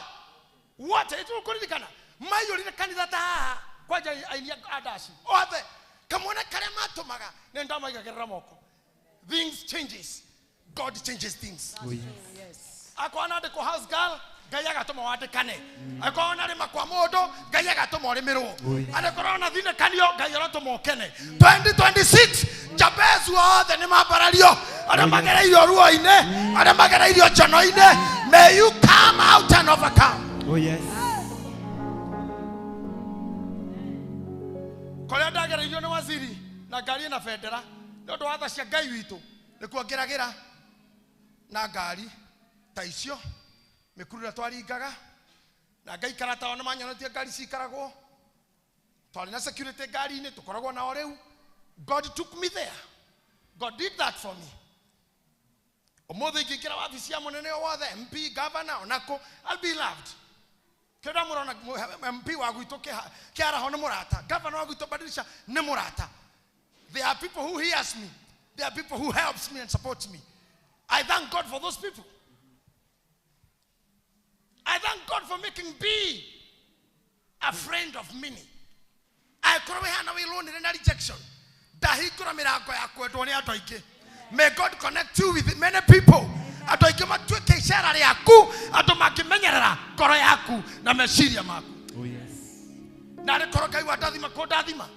wote ĩtũkũririkana maiyũrire kanitha ta haha kwanja aini a ndaci othe kamwana karĩa matũmaga nĩ ndamaigagĩrĩra moko. Things changes. God changes things. Oh, yes. Akorwo nandĩkwo house girl, Ngai agatũma wandĩkane. Akorwo narĩma kwa mũndũ, Ngai agatũma ũrĩmĩrwo. Angĩkorwo na thinĩkanio, Ngai arotũma ũkene. 2026 Jabez othe nĩ mambarario, arĩa magereirio ruo-inĩ, arĩa magereirio njono-inĩ, may you come out and overcome. Oh, yes. Kũrĩa ndagereirio nĩ waziri na ngari na bendera nĩ ũndũ wa tha cia Ngai witũ nĩkuo ngeragĩra na ngari ta icio mĩkuru ĩrĩa twaringaga na ngaikara tao nĩ manyonetie ngari cikaragwo twarĩ na security ngari-inĩ tũkoragwo nao rĩu. God took me there. God did that for me. Ũmũthĩ ingĩingĩra wabici ya mũnene o wothe, MP, governor, onakũ, I'll be loved. Kĩrĩa ndamũrona MP wa gwitũ kĩaraho nĩ mũrata, governor wa gwitũ Badilisha nĩ mũrata. There are people who hears me. There are people who helps me and supports me. I thank God for those people. I thank God for making me a friend of many. Akorwo wĩ hana wĩ na rejection, ndahingũra mĩrango ya kwendwo nĩ andũ aingĩ. May God connect you with many people. Andũ aingĩ matuĩke icera rĩaku, andũ mangĩmenyerera ngoro yaku na meciria maku. Oh yes. Na arĩ korwo Ngai wandathima kũndathima,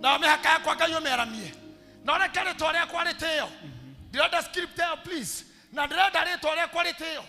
na mĩhaka yakwa Ngai ũmĩaramie, na ũreke rĩtwa rĩakwa rĩtĩo. Ndĩrenda script ĩyo please, na ndĩrenda rĩtwa rĩakwa rĩtĩo.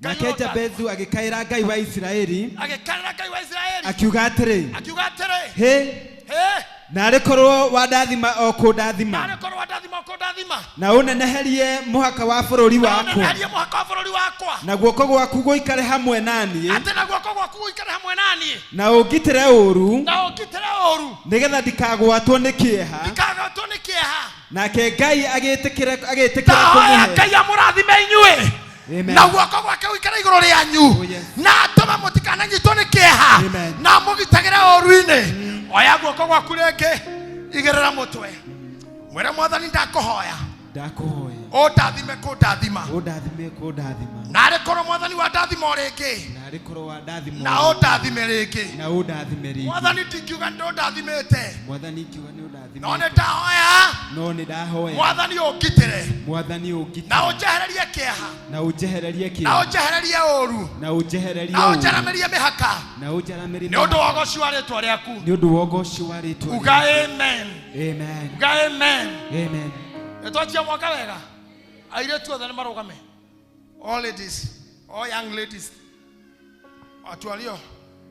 Ngai Nake ũrondathima. Jabezu agĩkaĩra Ngai wa Isiraeli Agĩkaĩra Ngai wa Isiraeli akiuga atĩrĩ, akiuga atĩrĩ, hĩ, hĩ, narĩ korwo wandathima o kũndathima, narĩ korwo wandathima o kũndathima, na ũneneherie mũhaka wa bũrũri na wakwa, ũneneherie mũhaka wa bũrũri wakwa, na guoko gwaku gũikare hamwe naniĩ, atĩ na guoko gwaku gũikare hamwe naniĩ, na ũngitĩre ũũru, na ũngitĩre ũũru, nĩgetha ndikagwatwo nĩ kĩeha. ndikagwatwo nĩ kĩeha. Nake Ngai agĩtĩkĩra Ndahoya kũmũhe. Ngai amũrathime inyuĩ, Amen. na guoko gwake gũikare igũrũ rĩanyu, Oh, yes. na atũme mũtikananyitwo nĩ kĩeha, Amen. na mũgitagĩre ũũru-inĩ. Oya guoko gwaku rĩngĩ, igĩrĩra mũtwe, mwĩre Mwathani ndakũhoya Ndakũhoya ũndathime kũndathima, ũndathime kũndathima, na arĩ korwo Mwathani wandathima o rĩngĩ, narĩ korwo wandathima na ũndathime rĩngĩ. na ũndathime rĩngĩ. Mwathani ndingiuga nĩ ũndathimĩte, Mwathani ingiuga nĩ ũndathimĩte, no nĩ ndahoya no nĩ ndahoya Mwathani ũngitĩre, Mwathani ũngitĩre, na ũnjehererie kĩeha, na ũnjehererie na kĩeha, ũnjehererie ũũru, na ũnjehererie na ũũru, ũnjaramĩrie mĩhaka, na ũnjaramĩrie nĩ ũndũ wa ũgoci wa rĩtwa rĩaku. nĩ ũndũ wa ũgoci wa rĩtwa Uga rĩaku. amen. Amen. Uga amen. Amen. Nĩtwanjia mwaka wega. Airĩtu othe nĩ marũgame. All ladies, all young ladies. Watu walio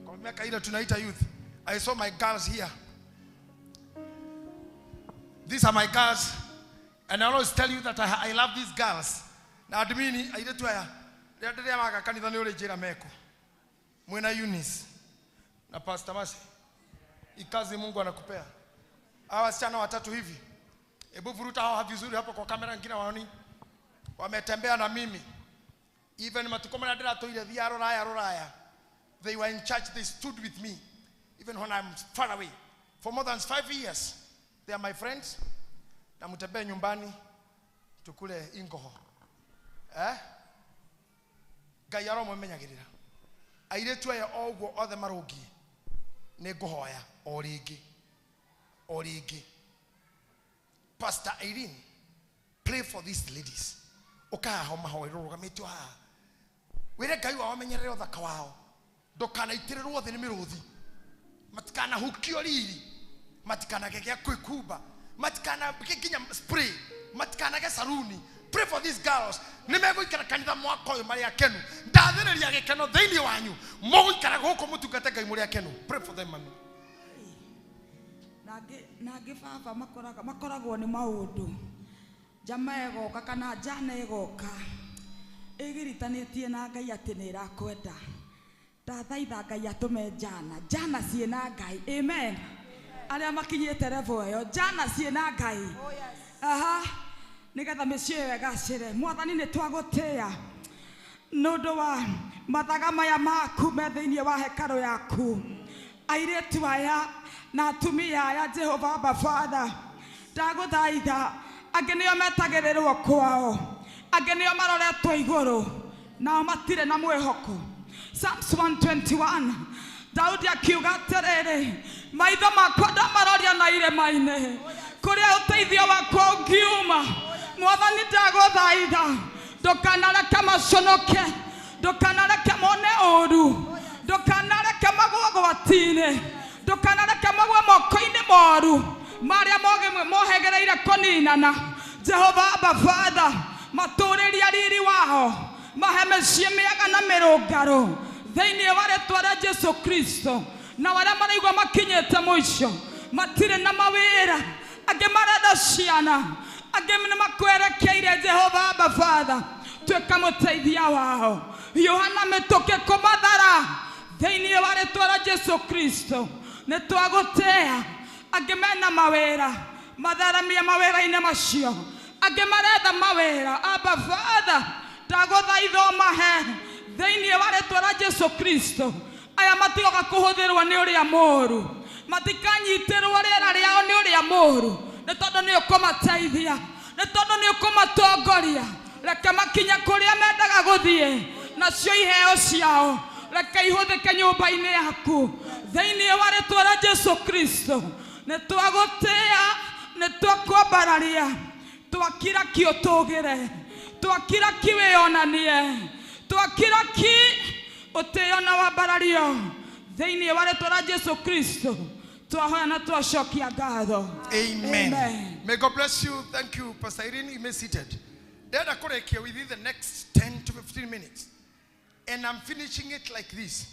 kwa miaka ile tunaita youth. I saw my girls here. These are my girls, and I always tell you that I love these girls. Na admini airĩtu aya rĩrĩa ndĩrĩamaga kanitha nĩ ũrĩ njĩra meko. Mwĩna Eunice na Pastor Mercy. Ikazi Mungu anakupea. Hawa wasichana watatu hivi. Hebu vuruta hao vizuri hapo kwa kamera nyingine waoni. Wametembea na mimi. Even matuko marĩa ndĩratũire thiaga rũraya rũraya. They were in church, they stood with me. Even when I'm far away. For more than 5 years. They are my friends. Na mtembee nyumbani tukule ingoho. Eh? Ngai aromũmenyagĩrĩra. Airĩtu aya o ũguo othe marũngiĩ. Nĩ ngũhoya o rĩngĩ. O rĩngĩ. Pastor Irene, pray for these ladies. Ũkahaha mahoe rũrũgamĩtio haha. Wĩre Ngai wao amenyerere ũthaka wao. Ndũkanaitĩrĩrwo thĩ nĩ mĩrũthi. Matikanahukio riri. Matikanage gĩa kwĩkumba. Matikanage nginya spray. Matikanage saruni. Pray for these girls. Nĩ megũikara kanitha mwaka ũyũ marĩ akenu. Ndathĩrĩria gĩkeno thĩinĩ wanyu. Mũgũikara gũkũ mũtungate Ngai mũrĩ akenu. Pray for them, mami. Nangĩ baba makoragwo nĩ maũndũ. Njama ĩgoka kana njana ĩgoka ĩgiritanĩtie na Ngai atĩ nĩ ĩrakwenda. Ndathaitha Ngai atũme njana, njana ciĩna Ngai. Amen. Arĩa makinyĩte level ĩyo, njana ciĩna Ngai. Aha, nĩgetha mĩciĩ ĩyo ĩgacĩre. Mwathani nĩ twagũtĩĩa nĩ ũndũ wa mathaga maya maku me thĩinĩ wa hekarũ yaku. Airĩtu aya na atumia aya, Jehova Abba Father, ndagũthaitha angĩ nĩo metagĩrĩrwo kwao, angĩ nĩo maroretwo igũrũ, nao matirĩ na mwĩhoko. Psalms 121, Daudi akiuga atĩrĩrĩ, maitho makwa ndamaroria na irĩma-inĩ, kũrĩa ũteithio wakwa ũngiuma. Mwathani ndagũthaitha ndũkanareke maconoke, ndũkanareke mone ũũru, ndũkanareke magwe ũgwati-inĩ, ndũkanareke magwe moko-inĩ moru marĩa mohegereire kũninana. Jehova Abba Father, matũũrĩria riri wao, mahe mĩciĩ mĩega na mĩrũngarũ thĩinĩ wa rĩtwa rĩa Jesu Kristo. Na arĩa maraigua makinyĩte mũico, matirĩ na mawĩra, angĩ marenda ciana, angĩ nĩ makwerekeire. Jehova Abba Father, tuĩka mũteithia wao, hiũha na mĩtũkĩ kũmathara thĩinĩ wa rĩtwa rĩa Jesu Kristo. Nĩ twagũtĩĩa angĩ mena mawĩra, matheramie mawĩra-inĩ macio, angĩ maretha mawĩra. Abba Father, ndagũthaitha ũmahe thĩinĩ wa rĩtwa rĩa Jesu Kristo. Aya matigoka kũhũthĩrwo nĩ ũrĩa mũũru, matikanyitĩrwo rĩera rĩao nĩ ũrĩa mũũru, nĩ tondũ nĩ ũkũmateithia, Nĩ tondũ nĩ ũkũmatongoria. Reke makinye kũrĩa mendaga gũthiĩ. Nacio iheo ciao reke ihũthĩke nyũmba-inĩ yaku. Thĩinĩ wa rĩtwa rĩa Jesu Kristo. Nĩ twagũtĩĩa, nĩ twakwambararia. Twakira ki ũtũgĩre. Twakira ki wĩyonanie. Twakira ki ũtĩo na wambarario. Thĩinĩ wa rĩtwa rĩa Jesu Kristo. Twahoya na twacokia ngatho. Amen. Amen. May God bless you. Thank you, Pastor Irene. You may seated. Ndĩrenda kũrĩkia within the next 10 to 15 minutes. And I'm finishing it like this.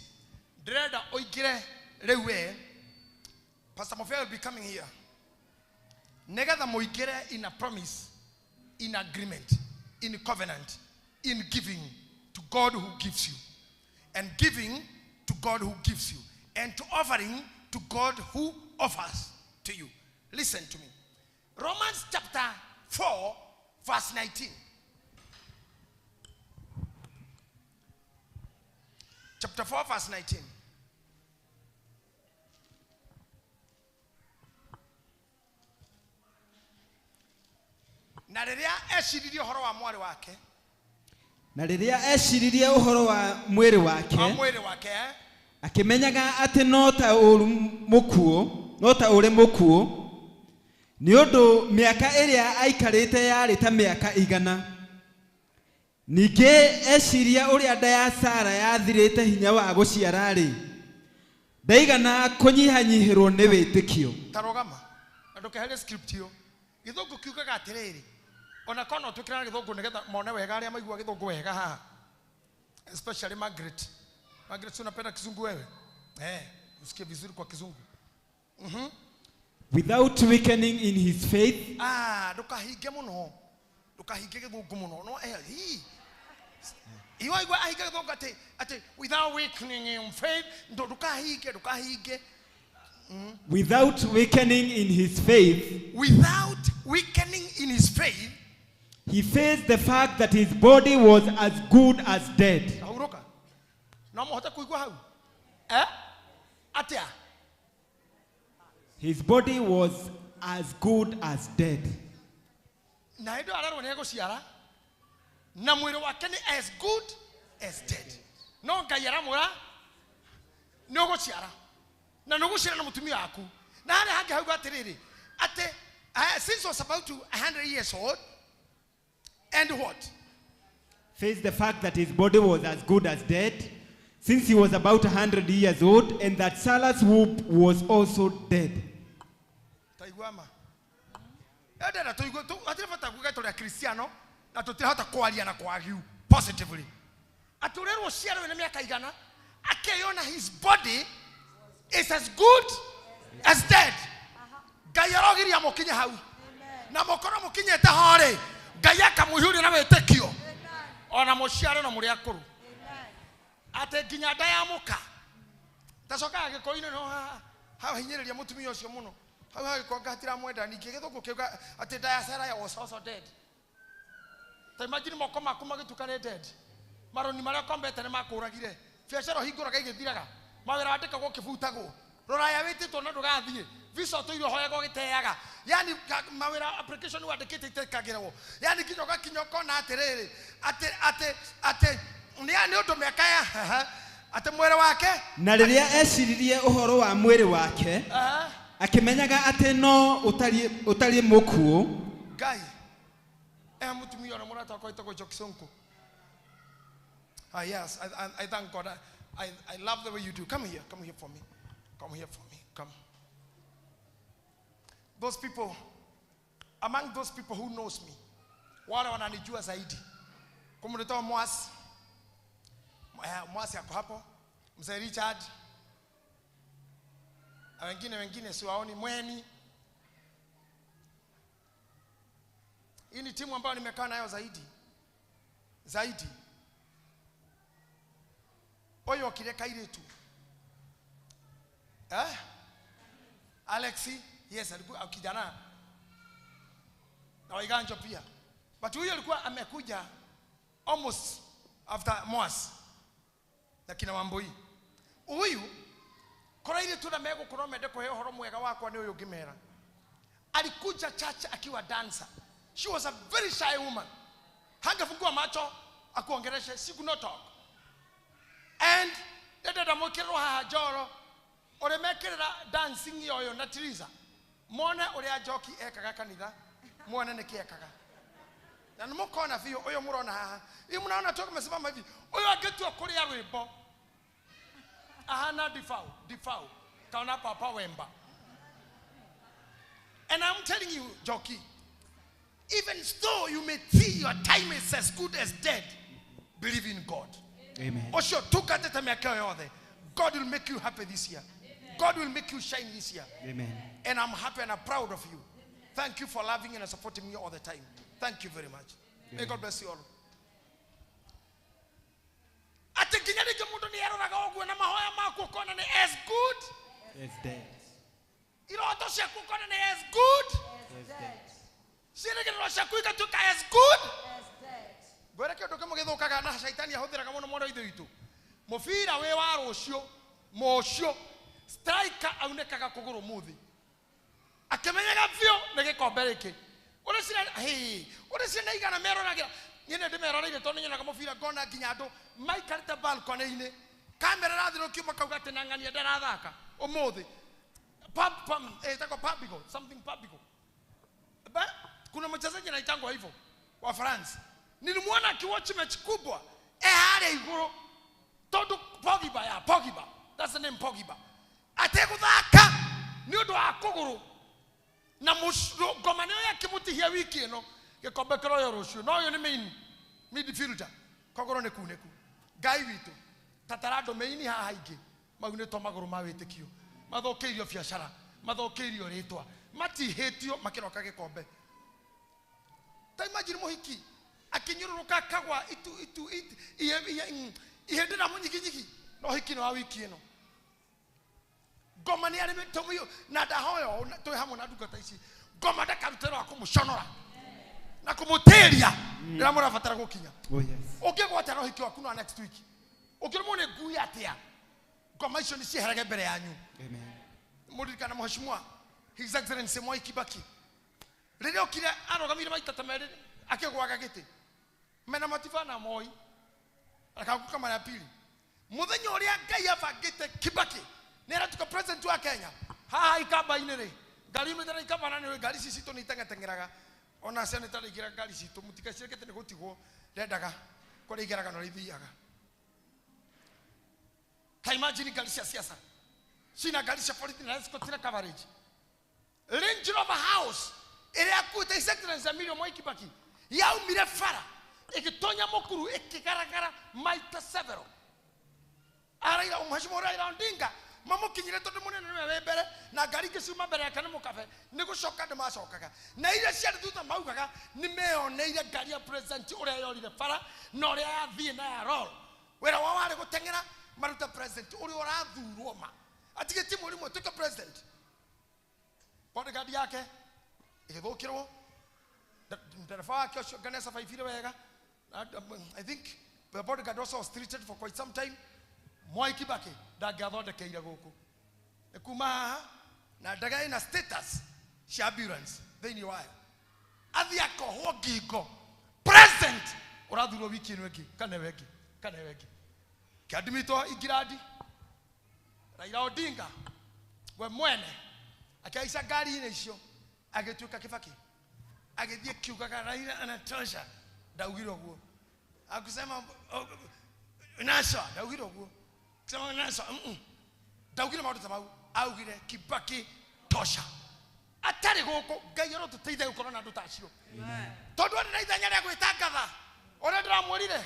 Ndĩrenda ũingĩre rĩu we. Pastor Mofia will be coming here. Nĩgetha mũingĩre in a promise, in agreement, in covenant, in giving to God who gives you. And giving to God who gives you. And to offering to God who offers to you. Listen to me. Romans chapter 4, verse 19. Chapter 4, verse 19. Na rĩrĩa eciririe ũhoro wa mwarĩ wake, Na rĩrĩa eciririe ũhoro wa mwĩrĩ wake, wa mwĩrĩ wake, eh? akĩmenyaga atĩ no ta ũrĩ mũkuũ, nĩ ũndũ mĩaka ĩrĩa aikarĩte yarĩ ta mĩaka 100. Ningĩ eciria ũrĩa nda ya Sara yathirĩte hinya wa gũciara-rĩ, ndaigana kũnyihanyihĩrwo nĩ wĩtĩkio. Ta rũgama na ndũkeherie script ĩyo. Gĩthũngũ kiugaga atĩrĩrĩ, ona korwo no twĩkĩre na gĩthũngũ nĩgetha mone wega arĩa maigua gĩthũngũ wega haha, especially Margaret. Margaret, si unapenda kizungu wewe? Usikie vizuri kwa kizungu. Without weakening in his faith, Ndũkahinge mũno, ndũkahinge gĩthũngũ mũno. No, hii. Iwa igua ahinge gĩthũngũ atĩ without weakening in faith, ndũkahinge, ndũkahinge. Without weakening in his faith, Without weakening in his faith, he faced the fact that his body was as good as dead. Kahuruka. No mũhote kũigua hau? Atĩa? His body was as good as dead. Na hĩndĩ ĩyo arerwo nĩ egũciara, na mwĩrĩ wake nĩ as good as dead. No Ngai aramwĩra nĩ ũgũciara, na nĩ ũgũciara na mũtumia waku. Na harĩa hangĩ hauga atĩrĩrĩ, atĩ, since he was about to 100 years old, and what? Faced the fact that his body was as good as dead, since he was about 100 years old, and that Sarah's womb was also dead. Taigua ma. Ndĩrenda tũigue, hatirĩ bata kuuga tũrĩ Akristiano, na tũtirahota kwaria na kwagiu positively. Atĩ ũrerwo ũciarwo wĩna mĩaka igana, akeyona his body is as good as dead. Ngai arogiria mũkinye hau. Na mũkorwo mũkinyĩte ho rĩ, Ngai akamũihũria na wĩtĩkio. Ona mũciare na mũrĩ akũrũ. Atĩ nginya nda ya mũka. Tacokaga gĩkũyũ-inĩ no haha, hahinyĩrĩria mũtumia ũcio mũno. Hau hagĩkorwo hatiramwenda, ningĩ gĩthũngũ kĩuga atĩ nda ya Sarah was also dead. Ta imagine moko maku magĩtuĩka nĩ dead. Marũni marĩa ũkombete nĩ makũragire. Biacara ũhingũraga igĩthiraga. Mawĩra wandĩkagwo ũkĩbutagwo. Rũraya wĩtĩtwo na ndũgathiĩ. Visa ũtũire ũhoyaga ũgĩteaga. Yani mawĩra application wandĩkĩte itekagĩrwo. Yani nginya ũgakinya ũkona atĩrĩrĩ, atĩ nĩ ũndũ mĩaka ya, atĩ mwĩrĩ wake. Na rĩrĩa eciririe ũhoro wa mwĩrĩ wake, akĩmenyaga atĩ no ũtariĩ mũkuũ. Ngai, mũtumia ũrĩa mũrata wakwa wĩtagwo Njoki Sonko. Yes, I thank God. I love the way you do. Come here, come here for me. Come here for me. Come. Those people, among those people who knows me, wale wananijua zaidi. Kumleta Mwasi. Mwasi ako hapo. Mzee Richard. Na wengine siwaoni. Mweni. Hii ni timu ambayo nimekaa nayo zaidi. Zaidi. Oyo okire kairetu. Alexi, yes, alikuwa kijana. Na Waiganjo pia. But huyo alikuwa amekuja almost after Moas. Na kina Wambui. Huyu kora ile tu na mego kuna mende kwa horo mwega wakwa ni huyu ngimera. Alikuja church akiwa dancer. She was a very shy woman. Hangefungua macho akuongeleshe, she could not talk. And ndenda mwikirwo haha njoro ũrĩa mekĩrĩra dancing yoyo na Teresa mone ũrĩa Njoki ekaga kanitha muone nĩkĩ ekaga na nĩ mũkona biũ ũyũ mũrona haha ii mnaona tu amesimama hivi ũyũ angĩtua kũrĩa rwĩmbo ahana difau difau kaona Papa Wemba. And I'm telling you, Njoki, even though you may see your time is as good as dead, believe in God. Amen. Osho tukatete miaka yothe. God will make you happy this year. Amen. God will make you shine this year. Amen. And I'm happy and I'm proud of you. Amen. Thank you for loving and supporting me all the time. Thank you very much. Amen. May God bless you all. Ati nginya rĩngĩ mũndũ nĩ eroraga ũguo na mahoya maku ũkona nĩ as good as dead. Iroto ciaku ũkona nĩ as good as dead. Ciĩrĩgĩrĩro ciaku igatuĩka as good as dead. Ngwĩre kĩũndũ kĩmwe gĩthũkaga na caitani ahũthĩraga mũno mwana wa ithe witũ. Mũbira wĩ wa rũciũ mũcio striker aunĩkaga kũgũrũ mũthĩ akĩmenyaga biũ nĩ gĩkombe gĩkĩ ũrĩa ciana igana meroragĩra niĩ nĩ ndĩmeroreire tondũ nĩnyonaga mũbira ngona nginya andũ maikarĩte balcony-inĩ kamera ĩrathirũkio makauga atĩ na ng'ania ndarathaka ũmũthĩ ĩtagwo Pabigo something Pabigo. Kuna mchezaji anaitangwa hivyo wa France. Nilimwona akiwatch mechi kubwa harĩa igũrũ tondu Pogba ya Pogba, that's the name Pogba, ategũthaka nĩ ũndũ wa kũgũrũ na ngoma nĩyo yakĩmũtihia wiki ĩno gĩkombe kĩroyo rũciũ no ũyũ nĩ main midfielder kogoro nĩ kunĩku. Ngai witũ tatarandũ meini haha ingĩ maunĩtwo magũrũ ma wĩtĩkio mathũkĩirio biacara mathũkĩirio rĩtwa matihĩtio makĩroka gĩkombe. Ta imagine mũhiki akinyũrũrũka akagwa itu itu ihĩndĩ na mũnyiginyigi no hiki nĩ wa wiki ĩno ngoma nĩ arĩmĩte mũiyũ na ndahoya twĩ hamwe na ndungata ici ngoma ndakarute wa kũmũconora na kũmũtĩria rĩrĩa mũrabatara gũkinya. Ũngĩgwata na ũhiki waku no next week ũngĩrũmwo nĩ ngui atĩa ngoma icio nĩ cieherage mbere yanyu. Mũririkana Mheshimiwa His Excellency Mwai Kibaki rĩrĩa okire arũgamire maita ta merĩ akĩgwaga gĩtĩ mena Matiba na Moi akaanguka mara ya pili. Mũthenya ũrĩa Ngai abangĩte Kibaki nĩ aratuĩka president wa Kenya haha ikamba-inĩ rĩ ngari imĩte na ikamba na nĩ ngari ici citũ nĩ iteng'eteng'eraga ona ciana itaraingĩra ngari citũ mũtigacirekete nĩ gũtigwo ndendaga kũrĩa igeraga na ũrĩa ithiaga. Ta imagine ngari cia siasa cina ngari cia borithi na escort na coverage. Range Rover House ĩrĩa akuĩte His Excellency Emilio Mwai Kibaki yaumire bara ĩgĩtonya mũkuru ĩkĩgaragara maita several. Araira Mheshimiwa Raila Odinga mamũkinyire tondũ mũnene nĩwe wĩ mbere na ngari ingĩ ciuma mbere yake nĩ mũkabe nĩ gũcoka andũ macokaga na iria ciarĩ thutha maugaga nĩ meyoneire ngari ya president ũrĩa yorire bara na ũrĩa yathiĩ na ya roll. Wĩra wao warĩ gũteng'era maruta president ũrĩa ũrathurwo ma atigĩtie mũrimũ atuĩke president. Bodyguard yake ĩgĩthũkĩrwo ndereba wake ũcio Ganesa baibire wega. I think the bodyguard also was treated for quite some time. Mwai Kibaki ndangĩathondekeire gũkũ nĩ kuma haha na ndege ĩna status cia ambulance thĩinĩ wayo athiĩ akohwo ngingo president ũrathurwo wiki ĩno ĩngĩ kana ĩyo ĩngĩ kana ĩyo ĩngĩ. Kĩandimitwo Ingirandi Raila Odinga we mwene akĩhaica ngari-inĩ icio agĩtuĩka Kibaki agĩthiĩ kiugaga Raila anatosha ndaugire ũguo akusema nasha ndaugire ũguo kusema nasha ndaugire maũndũ ta mau augire Kibaki tosha atarĩ gũkũ. Ngai arotũteithia gũkorwo na andũ ta acio tondũ arĩ na ithenya rĩa gwĩtangatha ũrĩa ndĩramwĩrire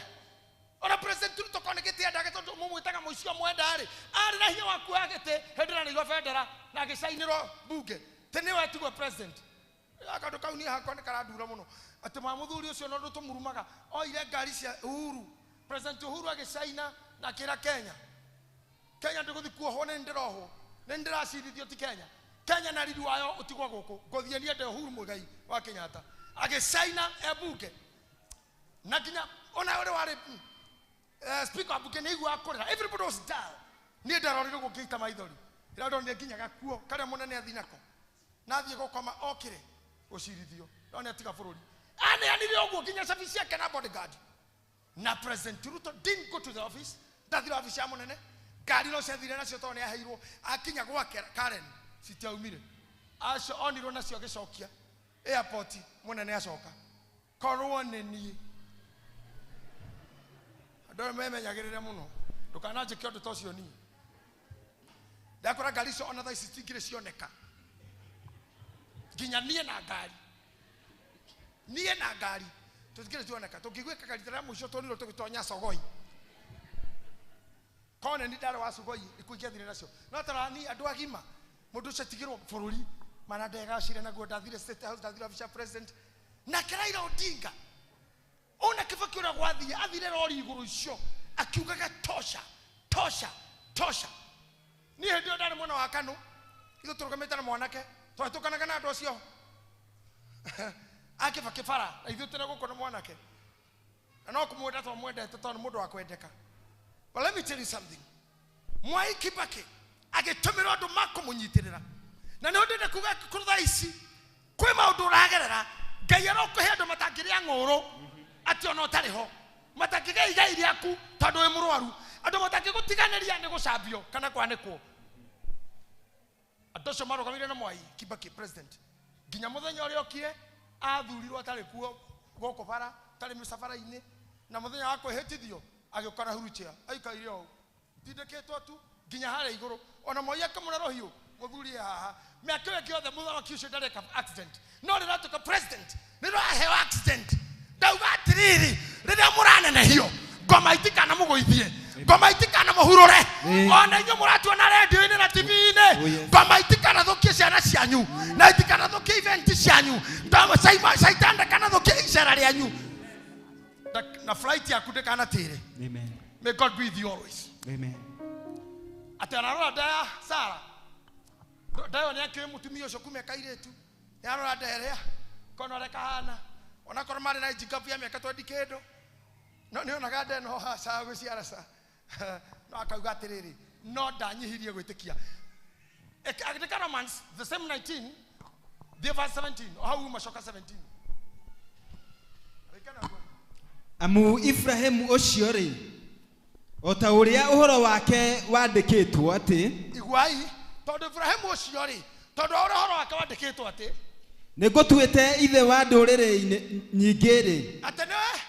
ona President Ruto kone gĩtĩ endage tondũ mũmwĩtaga mũici mwenda rĩ arĩ na hinya wa kuoya gĩtĩ hĩndĩ ĩrĩa anaigua bendera na agĩcainĩrwo mbunge tĩ nĩwe atigwo president. Kaũndũ kau niĩ hakwa nĩ karandura mũno atĩ ma mũthuri ũcio no ũndũ tũmurumaga oire ngari cia Uhuru President Uhuru agĩcaina na akĩra Kenya Kenya ndĩgũthiĩ kuohwo nĩ ndĩrohwo nĩ ndĩracirithio ti Kenya Kenya na riri wayo ũtigwo gũkũ ngũthiĩ niĩ ndĩ Uhuru Muigai wa Kenyatta agĩcaina e mbunge na nginya ona ũrĩa warĩ speaker wa mbunge nĩ aiguaga kũrĩra everybody was dull. Niĩ ndarorire ũguo ngĩita maithori rĩrĩa ndonire nginya gakuo karĩa mũnene athiĩ nako na athiĩ gũkoma okĩre gũcirithio no nĩ atiga bũrũri. Aneanire ũguo nginya cabi ciake na bodyguard. Na President Ruto didn't go to the office. Ndathire office ya mũnene. Ngari no ciathire nacio tondũ nĩaheirwo. Akinya gwake Karen citiaumire. Acio onirwo nacio agĩcokia airport mũnene acoka. Korwo nĩ niĩ. Andũ aya memenyagĩrĩre mũno. Ndũkananjĩke ũndũ ta ũcio niĩ. Ndakora ngari icio ona thaa ici citingĩrĩ cioneka. Nginya niĩ na ngari. Niĩ na ngari tũtingĩrĩ cioneka. Tũngĩiguĩkaga rita rĩa mũico tuonirwo tũgĩtonya Sogoi. Kone nĩ ndarĩ wa Sogoi ikuũ ingĩathire nacio. No tarani andũ agima mũndũ ũcio atigĩrwo bũrũri mana ndegacire naguo ndathire State House, ndathire office ya president. Nake Raila Odinga ona Kibaki ũrĩa gwathiĩ athire rori igũrũ icio akiugaga tosha tosha tosha. Niĩ hĩndĩ ĩyo ndarĩ mwena wa KANU ithuĩ tũrũgamĩte na mwanake twahĩtũkanaga na andũ acio a Kibaki bara na ithuĩ tũrĩ gũkũ na mwanake na no kũmwenda twamwendete tondũ nĩ mũndũ wa kwendeka. But let me tell you something. Mwai Kibaki agĩtũmĩrwo andũ makũmũnyitĩrĩra na nĩ ndĩrenda kuga kũrĩ thaa ici kwĩ maũndũ ũragerera Ngai arokũhe andũ matangĩrĩa ng'ũrũ atĩ ona ũtarĩ ho matangĩgĩa igai rĩaku tondũ wĩ mũrwaru andũ matangĩgũtiganĩria nĩ gũcambio kana kwanĩkwo. Andũ acio marũgamire na Mwai Kibaki president nginya mũthenya ũrĩa okire athurirwo atarĩ kuo gũkũ bara atarĩ mĩcabara-inĩ na mũthenya wa kwĩhĩtithio agĩũka na wheelchair aikaire ũũ tindĩkĩtwo tu nginya harĩa igũrũ ona Moi akĩmũra rũhiũ mũthuri e haha mĩaka ĩyo ĩngĩ yothe mũthamaki ũcio ndareka accident no rĩrĩa atuĩka president nĩrĩo aheo accident. Ndauga atĩrĩrĩ rĩrĩa mũranenehio ngoma itikanamũgũithie ngoma itikanamũhurũre ona inyuĩ mũratuona redio-inĩ na TV-inĩ ngoma itikanathũkie ciana cianyu na itikanathũkie event cianyu Shaitani ndakanathũkie icera rĩanyu na flight yaku ndĩkanatĩre. Amen. May God be with you always. Amen. Atĩ ararora nda ya Sara nda ĩyo nĩakĩũĩ mũtumia ũcio kuma e kairĩtu nĩarora nda ĩrĩa kona ũrĩa kahana onakorwo marĩ na age gap ya mĩaka 20 kĩndũ no nĩonaga nda ĩno haca gũciara ca no akauga atĩrĩrĩ no ndanyihirie gwĩtĩkia. Andĩka Romans the same 19 the verse 17 o hau macoka 17. Amu Ibrahimu ũcio rĩ o ta ũrĩa ũhoro wake wandĩkĩtwo atĩ iguai tondũ Ibrahimu ũcio rĩ tondũ ũrĩa ũhoro wake wandĩkĩtwo atĩ nĩngũtuĩte ithe wa ndũrĩrĩ nyingĩ rĩ atĩ nĩwe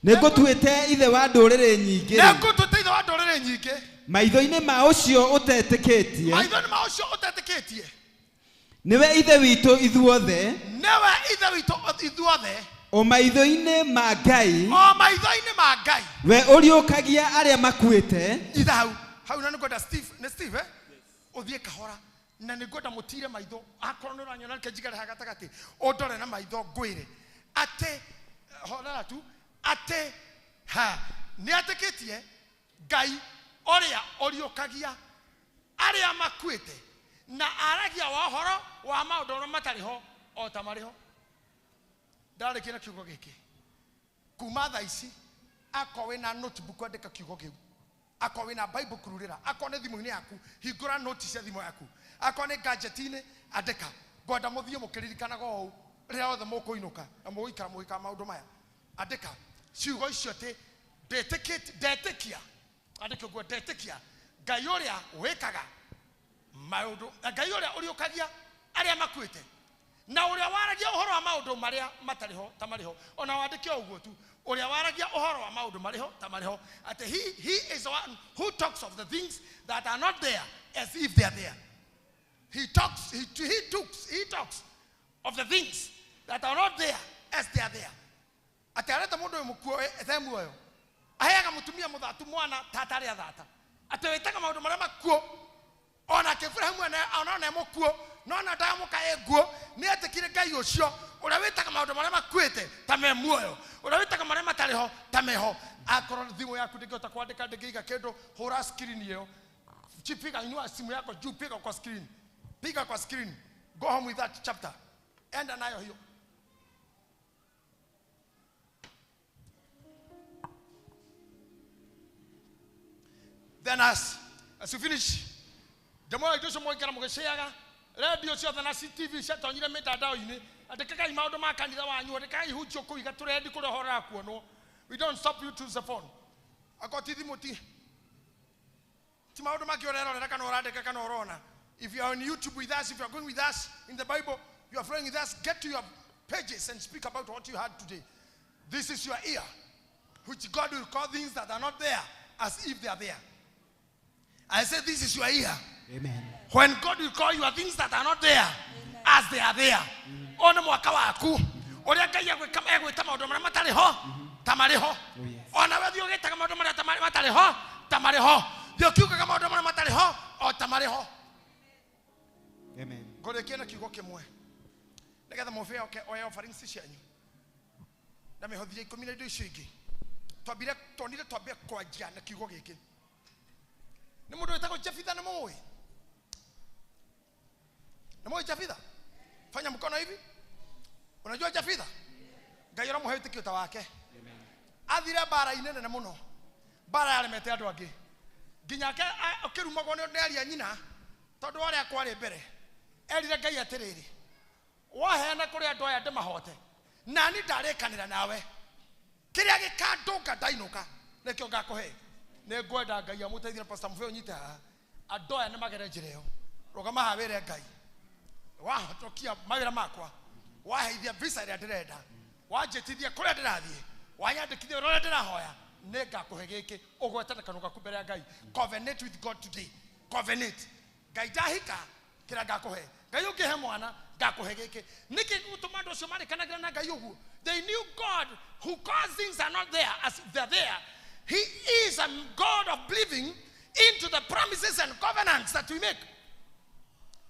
nĩngũtuĩte ithe wa ndũrĩrĩ nyingĩ rĩ nĩngũtuĩte ithe wa ndũrĩrĩ nyingĩ maitho-inĩ ma ũcio ũtetĩkĩtie maitho-inĩ ma ũcio ũtetĩkĩtie nĩwe ithe witũ ithuothe nĩwe ithe witũ ithuothe o maitho-inĩ ma Ngai o maitho-inĩ ma Ngai we ũriũkagia arĩa makuĩte. Ithe hau hau na nĩngwenda Steve nĩ Steve eh ũthiĩ kahora na nĩngwenda mũtire maitho akorwo nĩ ũranyona reke njigare haha gatagatĩ ũndore na maitho ngwĩre atĩ horera tu atĩ ha nĩetĩkĩtie Ngai ũrĩa ũriũkagia arĩa makuĩte na aragia wa ũhoro wa maũndũ marĩa matarĩ ho o ta marĩ ho. Ndarĩkia na kiugo gĩkĩ kuma thaa ici akorwo wĩna notebook andĩka kiugo kĩu akorwo wĩna Bible kururĩra akorwo nĩ thimũ-inĩ yaku hingũra note cia thimũ yaku akorwo nĩ gadget-inĩ andĩka. Ngwenda mũthiĩ mũkĩririkanaga ũũ rĩrĩa othe mũkũinũka na mũgũikara mũgĩkaga maũndũ maya. Andĩka ciugo icio atĩ ndetĩkia andĩka ũguo ndetĩkia Ngai ũrĩa wĩkaga maũndũ Ngai ũrĩa ũriũkagia arĩa makuĩte na ũrĩa waragia ũhoro wa maũndũ marĩa matarĩ ho ta marĩ ho ona wandĩke ũguo tu ũrĩa waragia ũhoro wa maũndũ marĩ ho ta marĩ ho atĩ he is the one who talks of the things that are not there as if they are there. He talks he, he talks he talks of the things that are not there as they are there. Atĩ areta mũndũ ũyũ mũkuo ethe muoyo aheaga mũtumia mũthatu mwana ta atarĩ athata atĩ wĩtaga maũndũ marĩa makuo onake Ibrahimu ona nĩ mũkuo no na ndamũka ĩ nguo nĩetĩkire Ngai ũcio ũrĩa wĩtaga maũndũ marĩa makuĩte ta me muoyo ũrĩa wĩtaga marĩa matarĩ ho ta meho. Akorwo thimũ yaku ndĩngĩhota kwandĩka ndĩngĩiga kĩndũ hũra screen ĩyo piga inua simu yako juu piga kwa screen piga kwa screen go home with that chapter enda nayo hiyo. Then as you finish ndĩmwoe indo icio mũgĩikara mũgĩcĩaga radio ciothe na CTV ciatonyire mĩtandao-inĩ Andĩkagai maũndũ ma kanitha wanyu, andĩkagai ihunjio kũu igatũrendi kũrĩa ũhoro ũrakuonwo. We don't stop you to the phone. Akorwo ti thimũ ti ti maũndũ mangĩ ũrerorera kana ũrandĩka kana ũrona. If you are on YouTube with us, if you are going with us in the Bible, you are following with us, get to your pages and speak about what you heard today. This is your ear, which God will call things that are not there as if they are there. I say this is your ear. Amen. When God will call you things that are not there as they are there. Ona mwaka waku ũrĩa Ngai egwĩta maũndũ marĩa matarĩ ho ta marĩ ho. Oh, yes. Ona we thiĩ ũgĩtaga maũndũ marĩa matarĩ ho ta marĩ ho. Thiĩ ũkiugaga maũndũ marĩa matarĩ ho o ta marĩ ho. Amen. Ngũrĩkie na kiugo kĩmwe nĩgetha mũbĩa oke oye offerings cianyu na mĩhothi ya ikũmi na indo icio ingĩ. Twambire tuonire twambie kwanjia na kiugo gĩkĩ. Nĩ mũndũ wĩtagwo Jefitha, nĩ mũĩ? Nĩ mũĩ Jefitha? Fanya mkono hivi. Unajua Jefitha? Ngai ũramũhe wĩtĩkio ta wake. Athire mbara-inĩ nene mũno, mbara yaremete andũ angĩ, nginya akĩrumagwo nĩ aria nyina tondũ wa ũrĩa kwarĩ mbere. Erire Ngai atĩrĩrĩ, waheana kũrĩ andũ aya ndĩmahote, nani ndarĩkanĩra nawe, kĩrĩa gĩkandũnga ndainũka nĩkĩo ngakũhe. Nĩ ngwenda Ngai amũteithie na Pastor Mũbeo ũnyite haha. Andũ aya nĩ magere njĩra ĩyo. Rũgama haha wĩre Ngai, wahotokia mawĩra makwa, waheithia visa ĩrĩa ndĩrenda, wanjĩtithia kũrĩa ndĩrathiĩ, wanyandĩkithia ũrĩa ndĩrahoya, nĩ ngakũhe gĩkĩ. Ũgwete na kanua gaku mbere ya Ngai. Covenant with God today. Covenant. Ngai ndahika kĩrĩa ngakũhe. Ngai ũngĩhe mwana ngakũhe gĩkĩ. Nĩkĩ gĩgũtũma andũ acio marĩkanagĩra na Ngai ũguo? They knew God who caused things are not there as if they're there. He is a God of believing into the promises and covenants that we make.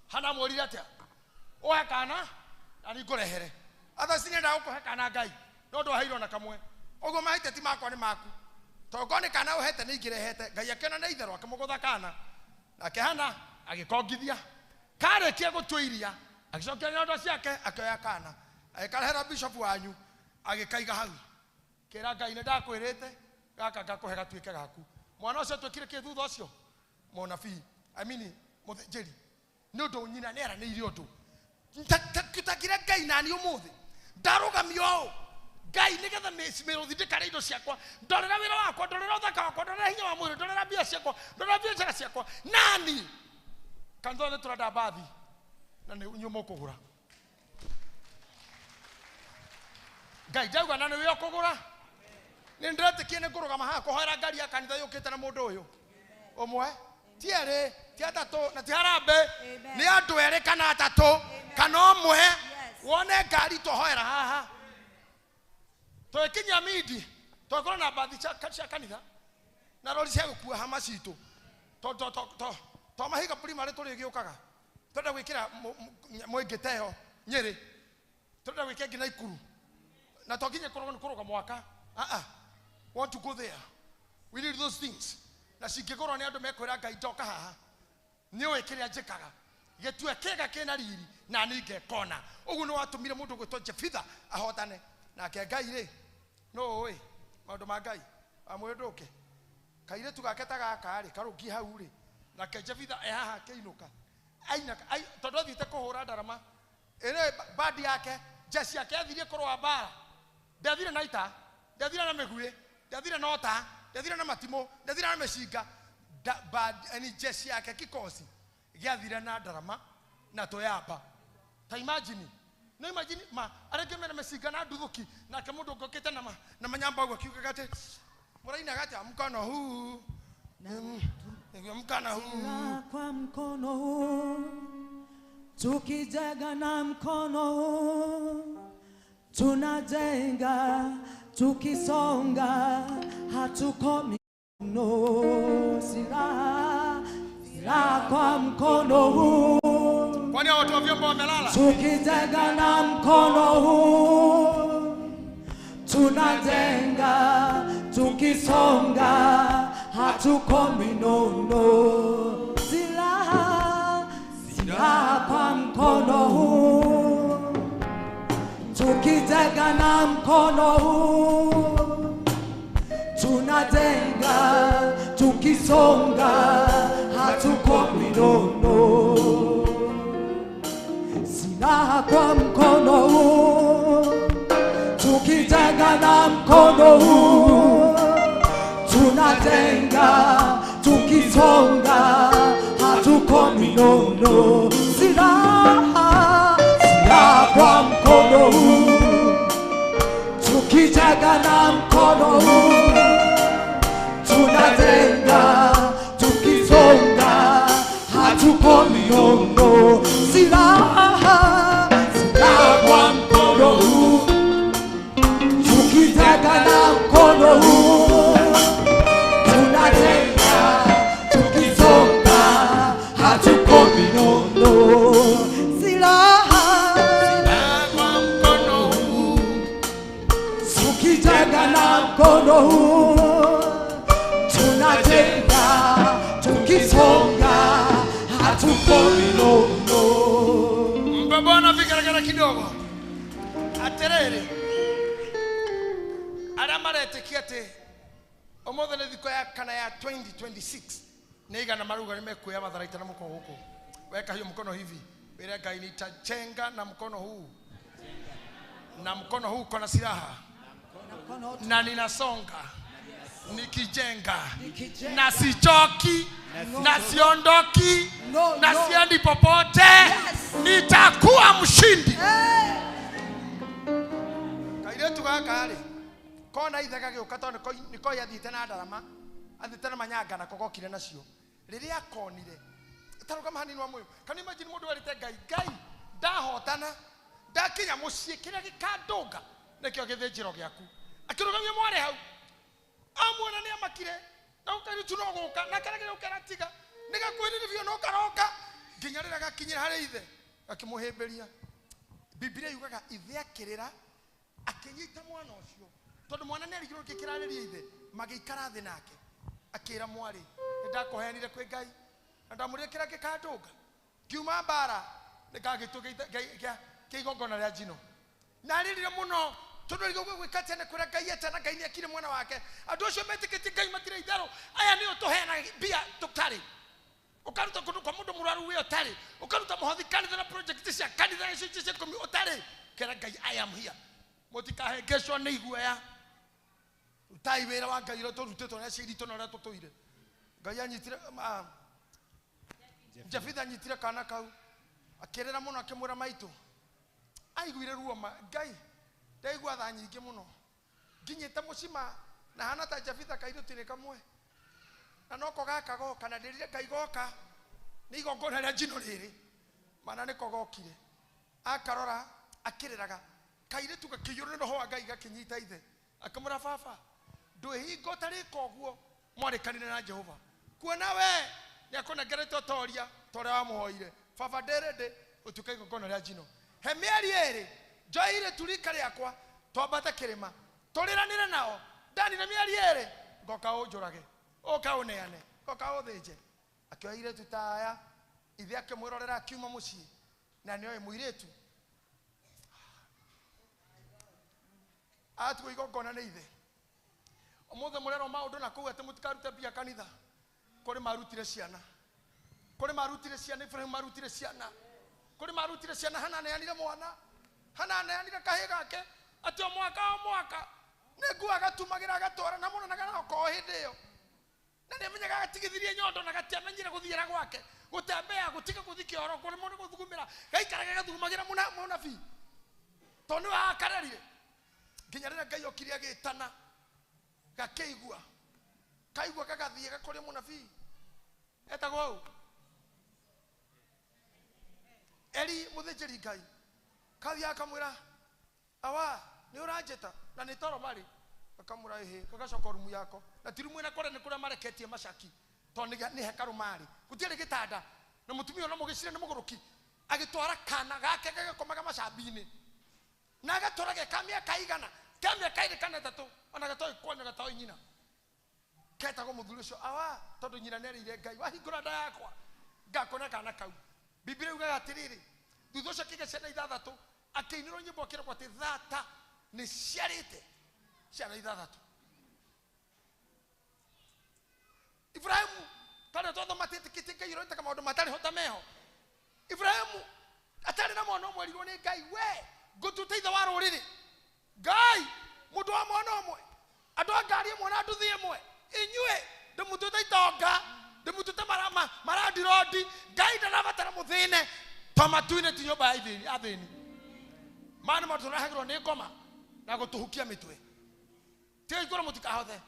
Hana mwĩrire atĩa? Ũhe kana na nĩngũrehere. Others nĩendaga gũkũhe kana Ngai, no ndwaheirwo na kamwe. Ũguo mahĩtia ti makwa nĩ maku. Tondũ korwo nĩ kana ũhete nĩ ingĩrehete. Ngai akĩona nĩ itherũ akĩmũgũtha kana. Nake Hana agĩkongithia. Karĩkia gũtua iria, agĩcokia nyondo ciake, akĩoya kana. Agĩkarehera bishop wanyu, agĩkaiga hau. Kĩra Ngai nĩ ndakwĩrĩte, gaka ngakũhe gatuĩke gaku. Mwana ũcio atuĩkire kĩ thutha ũcio? Mũnabii. I mean, mũthĩnjĩri. Nĩ ũndũ nyina nĩ eranĩire ũndũ. Takire Ngai nani ũmũthĩ. Ndarũgamio ũũ. Ngai nĩgetha mĩrũthi ndĩkarĩe indo ciakwa. Ndorera wĩra wakwa, ndorera ũthaka wakwa, ndorera hinya wa mwĩrĩ, ndorera mbia ciakwa, ndorera biacara ciakwa. Nani? Kanitha nĩ tũrenda mbathi na nĩ inyuĩ mũkũgũra. Ngai ndauga na nĩwe ũkũgũra. Nĩ ndĩretĩkia nĩ ngũrũgama haha kũhoera ngari ya kanitha yũkĩte na mũndũ ũyũ ũmwe, ti erĩ, ti atatũ, na ti harambee. Nĩ andũ erĩ kana atatũ kana ũmwe. Wone ngari twahoera haha. Twĩkinyia mindi, twakorwo na mbathi cia kanitha na rori cia gũkua hama citũ. To mahiga primary tũrĩgĩũkaga. Tũrenda gwĩkĩra mũingĩ ta ĩyo Nyĩrĩ. Tũrenda gwĩkĩra nginya Ikuru. Na to nginya kũrũga nĩ kũrũga mwaka. Want to go there. We need those things. Na cingĩgũrwo nĩ andũ mekwĩra Ngai ndoka haha. Nĩũĩ kĩrĩa njĩkaga. Gĩtue kĩga kĩna riri na niĩ ngekona. Ũguo nĩ watũmire mũndũ gwĩtwo Jefitha ahotane. Nake Ngai rĩ, nũ ũĩ maũndũ ma Ngai? Wamwĩra ndũke. Kairĩtu gake ta gaka rĩ, karũngiĩ hau rĩ. Nake Jefitha e haha akĩinũka. Ainaka, tondũ athiĩte kũhũra ndarama. Ĩrĩ bandi yake, jeshi yake athiire kũrũa mbara. Ndathire na ita, ndathire na mĩguĩ, ndathire na ũta, ndathire na matimũ, ndathire na mĩcinga. Ni jeshi yake kikosi gĩathire na ndarama na tũyamba. Ta imagine. No imagine ma arĩa mena mĩcinga na nduthũki, nake mũndũ ũngĩ ũkĩte na manyamba ũguo akiugaga atĩ, mũrainaga atĩa? Mkono huu. Mkono huu. Kwa mkono huu, tukijenga na mkono huu, tunajenga, tukisonga, hatukomi. No, silaha, silaha kwa mkono huu. Kwani hao watu wa vyombo wamelala? Tukijenga na mkono huu, tunajenga, tukisonga, hatukomi. No, no. Silaha, silaha kwa mkono huu. Tukijenga na mkono huu, tunajenga, tukisonga, hatukomi. No, no. Silaha kwa mkono huu, tukijenga na mkono huu, tunajenga tukisonga, hatukomi nono. Silaha, silaha kwa mkono huu, tukijenga na mkono huu, tunajenga tukisonga, hatukomi nono. Silaha, silaha kwa mkono huu, tukijenga na mkono huu, tunajenga tukisonga, hatukomi nono. Silaha, Silaha kwa mkono huu, tukijenga na mkono huu, tunajenga tukisonga, hatukomi nono. Mpe Bwana vigeregere kidogo. Atiriri, aria maretikia ati umuthi ni thikũ ya kana ya 2026 nĩ igana marauga nĩ mekuoya matharaita na mũko gũkũ. Weka hiyo mkono hivi, wĩre Ngai nitajenga na mkono huu, na mkono huu uko na silaha na ninasonga nikijenga na sichoki na siondoki No, na no. siendi popote, nitakuwa mshindi. Kairĩtu gaka rĩ, kona ithe gagĩũka tondũ nĩkoĩ athiĩte na ndarama, athiĩte na manyanga nako gokire nacio. Rĩrĩa akonire, tarũgama hanini wa mũyũ. Can you imagine mũndũ erĩte Ngai, Ngai ndahotana, ndakinya mũciĩ kĩrĩa gĩkandũnga nĩkĩo gĩthĩnjĩro gĩaku. Akĩrũgamia mwarĩ hau, amuona nĩ amakire, na kairĩtu no gũka, na karĩa gĩũka gatiga, nĩ gakuhĩrĩrie biũ no karoka, nginya rĩrĩa gakinyire harĩ ithe, gakĩmũhĩmbĩria. Bibilia yugaga ithe akĩrĩra, akĩnyita mwana ũcio, tondũ mwana nĩ arigirwo nĩkĩ kĩrarĩria ithe, magĩikara thĩ nake, akĩra mwarĩ, nĩ ndakũheanire kwĩ Ngai, na ndamũrire kĩrĩa gĩkandũnga, ngiuma mbara, nĩngagĩtua kĩa igongona rĩa njino. Na arĩrire mũno, tondũ arigirwo gwĩka atĩa nĩ kwĩra Ngai atĩa, na Ngai nĩ akire mwana wake. Andũ acio metĩkĩtie Ngai matirĩ itherũ, aya nĩo tũheanaga mbia tũtarĩ. Ũkaruta kũndũ kwa mũndũ mũrwaru wĩ ũtarĩ, ũkaruta mũhothi kanitha na project cia kanitha na icunjĩ cia ikũmi ũtarĩ. Kera Ngai, I am here. Mũtikahengecwo nĩ iguoya. Rutai wĩra wa Ngai ũrĩa tũrutĩtwo nĩ aciari aitũ na ũrĩa tũtũire. Ngai anyitire, Jefitha anyitire kana kau, akĩrĩra mũno akĩmwĩra maitũ, aiguire ruo ma, Ngai ndaigua tha nyingĩ mũno, nginyĩte mũcima na hana ta Jefitha kairĩtu-inĩ kamwe, na noko gaka goka, na ndĩrire Ngai goka nĩ igongona rĩa njino rĩrĩ, mana nĩko gokire. Akarora akĩrĩraga, kairĩtu gakĩiyũrwo nĩ roho wa Ngai gakĩnyita ithe, akĩmwĩra baba, ndwĩhinga ũtarĩka ũguo, mwarĩkanire na Jehova, kuona we nĩ akũnengerete ũtoria ta ũrĩa wamũhoire. Baba ndĩrĩndĩ ũtuĩke igongona rĩa njino. He mĩeri ĩrĩ njoe irĩtu rika rĩakwa twambate kĩrĩma tũrĩranĩre nao, ndanire mĩeri ĩrĩ ngoka ũnjũrage, ũka ũneane, ngoka ũthĩnje. Akĩoya irĩtu ta aya, ithe akĩmwĩrorera akiuma mũciĩ, na nĩoĩ mũirĩtu atuo igongona nĩ ithe. Ũmũthĩ mũrerwo maũndũ na kũu atĩ mũtikarute mbia kanitha, kũrĩ marutire ciana, kũrĩ marutire ciana, Ibrahim marutire ciana, kũrĩ marutire ciana, Hana aneanire mwana, Hana aneanire kahĩĩ gake, atĩ o mwaka o mwaka nĩ nguo agatumagĩra agatwara, na mũronaga no ko hĩndĩ ĩyo, na nĩ amenyaga agatigithirie nyondo na gatiamenyire gũthiĩra gwake, gũtembea, gũtiga gũthiĩ kĩoro, kũrĩ mũndũ gũthugumĩra, gaikaraga gathugumagĩra mũnabii, tondũ nĩwe akarerire. Nginya rĩrĩa Ngai okire agĩtana, gakĩigua, kaigua gagathiĩ gakũrĩ mũnabii etagwo ũ? Eli mũthĩnjĩri Ngai. Kathiĩ akamwĩra, awa nĩ ũranjĩta na nĩ toro marĩ, akamwĩra ĩhĩ, gagacoka rumu yako, na ti rumu ĩna kũrĩa nĩ kũrĩa mareketie macaki, tondũ nĩ hekarũ marĩ, gũtiarĩ gĩtanda, na mũtumia ona mũgĩcire nĩ mũgũrũki, agĩtwara kana gake gagakomaga macambi-inĩ, na agatwara ge ka mĩaka igana, ka mĩaka ĩrĩ kana ĩtatũ, ona gatoĩ kwana gatoĩ nyina. Ketagwo mũthuri ũcio, awa tondũ nyina nĩarĩire Ngai, wahingũra nda yakwa ngakona kana kau. Bibilia yugaga atĩrĩrĩ, thutha ũcio akĩgĩa ciana ithathatũ, akĩinĩrwo nyĩmbo akĩragwo atĩ thata nĩ ciarĩte ciana ithathatũ. Ibrahimu, tondũ tondũ matiĩtĩkĩtie Ngai ũrĩa wĩtaga maũndũ matarĩ ho ta meho. Ibrahimu Atarĩ na mwana ũmwe erirwo nĩ Ngai, we ngũtuĩte ithe wa rũrĩrĩ. Ngai mũndũ wa mwana ũmwe, andũ a ngari ĩmwe na nduthi ĩmwe, inyuĩ ndĩmũtuĩte itonga, ndĩmũtuĩte marandirondi. Ngai ndarabatara mũthĩne to matu-inĩ ti nyũmba ya athĩni. Maya nĩ maũndũ tũrehagĩrwo nĩ ngoma na gũtũhukia mĩtwe. Tiga igũrũ mũtikahothe,